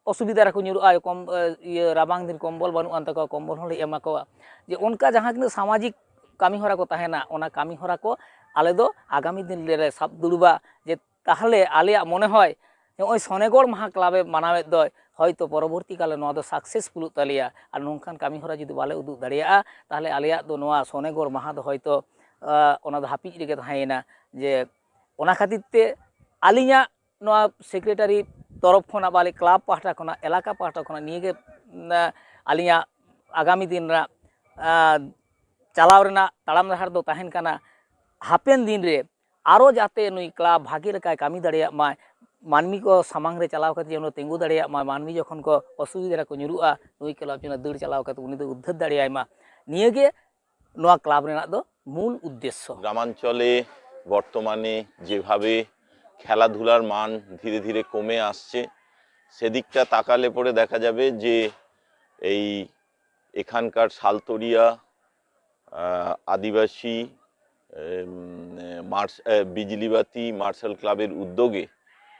ᱚᱥᱩᱵᱤᱫᱷᱟ ᱨᱮᱠᱚ ᱧᱩᱨᱩᱜᱼᱟ, ᱠᱚᱢ, ᱮ, ᱤᱭᱟᱹ, ᱨᱟᱵᱟᱝ ᱫᱤᱱ ᱠᱚᱢᱵᱚᱞ ᱵᱟᱹᱱᱩᱜ ᱟᱱ ᱛᱟᱠᱚᱣᱟ, ᱠᱚᱢᱵᱚᱞ ᱦᱚᱸᱞᱮ ᱮᱢᱟ ᱠᱚᱣᱟ᱾ ᱡᱮ ᱚᱱᱠᱟ ᱡᱟᱦᱟᱸ ᱛᱤᱱᱟᱹᱜ ᱥᱟᱢᱟᱡᱤᱠ ᱠᱟᱹᱢᱤ ᱦᱚᱨᱟ ᱠᱚ ᱛᱟᱦᱮᱱᱟ, ᱚᱱᱟ ᱠᱟᱹᱢᱤ ᱦᱚᱨᱟ ᱠᱚ ᱟᱞᱮ ᱫᱚ ᱟᱜᱟᱢᱤ ᱫᱤᱱ ᱨᱮᱞᱮ ᱥᱟᱵ ᱫᱩᱲᱩᱵᱟ᱾ ᱡᱮ ᱛᱟᱦᱚᱞᱮ ᱟᱞᱮᱭᱟᱜ ᱢᱚᱱᱮ ᱦᱚᱭ ᱱᱚᱜᱼᱚᱭ ᱥᱚᱱᱮᱜᱚᱲ ᱢᱟᱦᱟ ᱠᱞᱟᱵᱽ ᱮ ᱢᱟᱱᱟᱣᱮᱫ ᱫᱚᱭ, ᱦᱚᱭᱛᱚ ᱯᱚᱨᱚᱵᱚᱨᱛᱤ ᱠᱟᱞᱮ ᱱᱚᱣᱟ ᱫᱚ ᱥᱟᱠᱥᱮᱥᱯᱷᱩᱞᱚᱜ ᱛᱟᱞᱮᱭᱟ᱾ ᱟᱨ ᱱᱚᱝᱠᱟᱱ ᱠᱟᱹᱢᱤ ᱦᱚᱨᱟ ᱡᱩᱫᱤ ᱵᱟᱞᱮ ᱩᱫᱩᱜ ᱫᱟᱲᱮᱭᱟᱜᱼᱟ, ᱛᱟᱦᱚᱞᱮ ᱟᱞᱮᱭᱟᱜ ᱫᱚ ᱱᱚᱣᱟ ᱥᱚᱱᱮᱜᱚᱲ ᱢᱟᱦᱟ ᱫᱚ ᱦᱚᱭᱛᱚ, ᱟ, ᱚᱱᱟ ᱫᱚ ᱦᱟᱹᱯᱤᱫ ᱨᱮᱜᱮ ᱛᱟᱦᱮᱸᱭᱮᱱᱟ᱾ ᱡᱮ ᱚᱱᱟ ᱠᱷᱟᱹᱛᱤᱨ ᱛᱮ ᱟᱹᱞᱤᱧᱟᱜ ᱱᱚᱣᱟ ᱥᱮᱠᱨᱮᱴᱟᱨᱤ ᱛᱚᱨᱚᱯ ᱠᱷᱚᱱᱟᱜ ᱵᱟ ᱟᱞᱮ ᱠᱞᱟᱵᱽ ᱯᱟᱦᱴᱟ ᱠᱷᱚᱱᱟᱜ, ᱮᱞᱟᱠᱟ ᱯᱟᱦᱴᱟ ᱠᱷᱚᱱᱟᱜ ᱱᱤᱭᱟᱹᱜᱮ, ᱩᱢ, ᱟᱹᱞᱤᱧᱟᱜ ᱟᱜᱟᱢᱤ ᱫᱤᱱ ᱨᱮᱱᱟᱜ, ᱟ, ᱪᱟᱞᱟᱣ ᱨᱮᱱᱟᱜ ᱛᱟᱲᱟᱢ ᱰᱟᱦᱟᱨ ᱫᱚ ᱛᱟᱦᱮᱱ ᱠᱟᱱᱟ, ᱦᱟᱯᱮᱱ ᱫᱤᱱ ᱨᱮ ᱟᱨᱚ ᱡᱟᱛᱮ ᱱᱩᱭ ᱠᱞᱟᱵᱽ ᱵᱷᱟᱜᱮ ᱞᱮᱠᱟᱭ ᱠᱟᱹᱢᱤ ᱫᱟᱲᱮᱭᱟᱜ ᱢᱟᱭ, ᱢᱟᱹᱱᱢᱤ ᱠᱚ ᱥᱟᱢᱟᱝ ᱨᱮ ᱪᱟᱞᱟᱣ ᱠᱟᱛᱮ ᱡᱮᱱᱚ ᱛᱤᱸᱜᱩ ᱫᱟᱲᱮᱭᱟᱜ ᱢᱟᱭ, ᱢᱟᱹᱱᱢᱤ ᱡᱚᱠᱷᱚᱱ ᱠᱚ ᱚᱥᱩᱵᱤᱫᱷᱟ ᱨᱮᱠᱚ ᱧᱩᱨᱩᱜᱼᱟ, ᱱᱩᱭ ᱠᱞᱟᱵᱽ ᱡᱮᱱᱚ ᱫᱟᱹᱲ ᱪᱟᱞᱟᱣ ᱠᱟᱛᱮ ᱩᱱᱤ ᱫᱚ ᱩᱫᱽᱫᱷᱟᱹᱨ ᱫᱟᱲᱮᱭᱟᱭ ᱢᱟ, ᱱᱤᱭᱟᱹᱜᱮ ᱱᱚᱣᱟ ᱠᱞᱟᱵᱽ ᱨᱮᱱᱟᱜ ᱫᱚ ᱢᱩᱞ ᱩᱫᱽᱫᱮᱥᱥᱚ᱾ গ্রামাঞ্চলে বর্তমানে যেভাবে খেলাধুলার মান ধীরে ধীরে কমে আসছে, সেদিকটা তাকালে পরে দেখা যাবে যে এই এখানকার সালতরিয়া, আহ, আদিবাসী, এম, মার্শ-, আহ, বিজলিবাতি মার্শাল ক্লাবের উদ্যোগে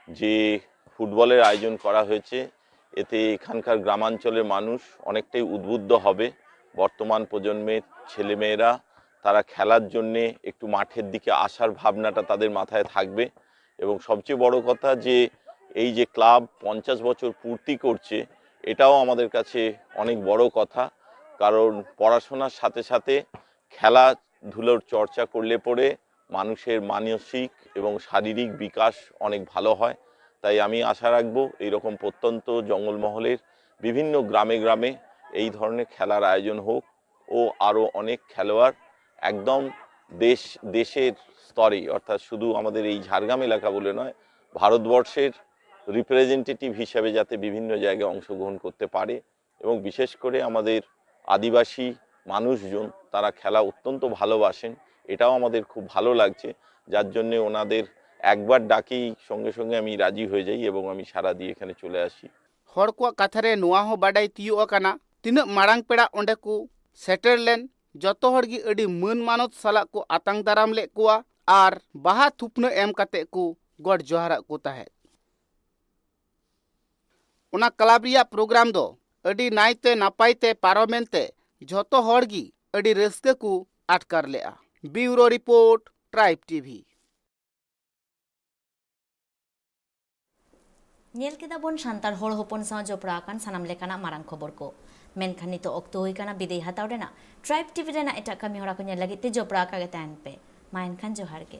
যে ফুটবলের আয়োজন করা হয়েছে, এতে এখানকার গ্রামাঞ্চলের মানুষ অনেকটাই উদ্বুদ্ধ হবে। বর্তমান প্রজন্মের ছেলেমেয়েরা তারা খেলার জন্যে একটু মাঠের দিকে আসার ভাবনাটা তাদের মাথায় থাকবে। এবং সবচেয়ে বড় কথা যে এই যে ক্লাব পঞ্চাশ বছর পূর্তি করছে, এটাও আমাদের কাছে অনেক বড় কথা, কারণ পড়াশোনার সাথে সাথে খেলাধুলোর চর্চা করলে পরে মানুষের মানসিক এবং শারীরিক বিকাশ অনেক ভালো হয়। তাই আমি আশা রাখবো এইরকম প্রত্যন্ত জঙ্গলমহলের বিভিন্ন গ্রামে গ্রামে এই ধরনের খেলার আয়োজন হোক ও আরও অনেক খেলোয়াড় একদম দেশ, দেশের স্তরে, অর্থাৎ শুধু আমাদের এই ঝাড়গ্রাম এলাকা বলে নয়, ভারতবর্ষের রিপ্রেজেন্টেটিভ হিসাবে যাতে বিভিন্ন জায়গায় অংশগ্রহণ করতে পারে। এবং বিশেষ করে আমাদের আদিবাসী মানুষজন, তারা খেলা অত্যন্ত ভালোবাসেন। এটাও আমাদের খুব ভালো লাগছে, যার জন্য ওনাদের একবার ডাকেই সঙ্গে সঙ্গে আমি রাজি হয়ে যাই এবং আমি সাড়া দিয়ে এখানে চলে আসি। ᱦᱚᱲ ᱠᱚᱣᱟᱜ ᱠᱟᱛᱷᱟ ᱨᱮ ᱱᱚᱣᱟ ᱦᱚᱸ ᱵᱟᱰᱟᱭ ᱛᱤᱭᱳᱜ ᱟᱠᱟᱱᱟ, ᱛᱤᱱᱟᱹᱜ ᱢᱟᱲᱟᱝ ᱯᱮᱲᱟ ᱚᱸᱰᱮ ᱠᱚ ᱥᱮᱴᱮᱨ ᱞᱮᱱ, ᱡᱚᱛᱚ ᱦᱚᱲ ᱜᱮ ᱟᱹᱰᱤ ᱢᱟᱹᱱ ᱢᱟᱱᱚᱛ ᱥᱟᱞᱟᱜ ᱠᱚ ᱟᱛᱟᱝ ᱫᱟᱨᱟᱢ ᱞᱮᱫ ᱠᱚᱣᱟ ᱟᱨ ᱵᱟᱦᱟ ᱛᱷᱩᱯᱱᱟᱹ ᱮᱢ ᱠᱟᱛᱮ ᱠᱚ ᱜᱚᱰ ᱡᱚᱦᱟᱨᱟᱜ ᱠᱚ ᱛᱟᱦᱮᱸᱫ᱾ ᱚᱱᱟ ᱠᱞᱟᱵᱽ ᱨᱮᱭᱟᱜ ᱯᱨᱳᱜᱨᱟᱢ ᱫᱚ ᱟᱹᱰᱤ ᱱᱟᱭᱛᱮ ᱱᱟᱯᱟᱭ ᱛᱮ ᱯᱟᱨᱚᱢᱮᱱ ᱛᱮ ᱡᱷᱚᱛᱚ ᱦᱚᱲ ᱜᱮ ᱟᱹᱰᱤ ᱨᱟᱹᱥᱠᱟᱹ ᱠᱚ ᱟᱴᱠᱟᱨ ᱞᱮᱫᱼᱟ᱾ ᱵᱤᱭᱩᱨᱳ ᱨᱤᱯᱳᱨᱴ, ᱴᱨᱟᱭᱤᱵᱽ ᱴᱤᱵᱷᱤ᱾ ᱧᱮᱞ ᱠᱮᱫᱟ ᱵᱚᱱ ᱥᱟᱱᱛᱟᱲ ᱦᱚᱲ ᱦᱚᱯᱚᱱ ᱥᱟᱶ ᱡᱚᱯᱲᱟᱣ ᱟᱠᱟᱱ ᱥᱟᱱᱟᱢ ᱞᱮᱠᱟᱱᱟᱜ ᱢᱟᱨᱟᱝ ᱠᱷᱚᱵᱚᱨ ᱠᱚ᱾ ᱢᱮᱱᱠᱷᱟᱱ ᱱᱤᱛᱚᱜ ᱚᱠᱛᱚ ᱦᱩᱭ ᱠᱟᱱᱟ ᱵᱤᱫᱟᱹᱭ ᱦᱟᱛᱟᱣ ᱨᱮᱱᱟᱜ᱾ ᱴᱨᱟᱭᱤᱵᱽ ᱴᱤᱵᱷᱤ ᱨᱮᱱᱟᱜ ᱮᱴᱟᱜ ᱠᱟᱹᱢᱤ ᱦᱚᱨᱟ ᱠᱚ ᱧᱮᱞ ᱞᱟᱹᱜᱤᱫ ᱛᱮ ᱡᱚᱯᱲᱟᱣ ᱟᱠᱟ ᱜᱮ ᱛᱟᱦᱮᱱ ᱯᱮ᱾ ᱢᱟ ᱮᱱᱠᱷᱟᱱ ᱡᱚᱦᱟᱨ ᱜᱮ᱾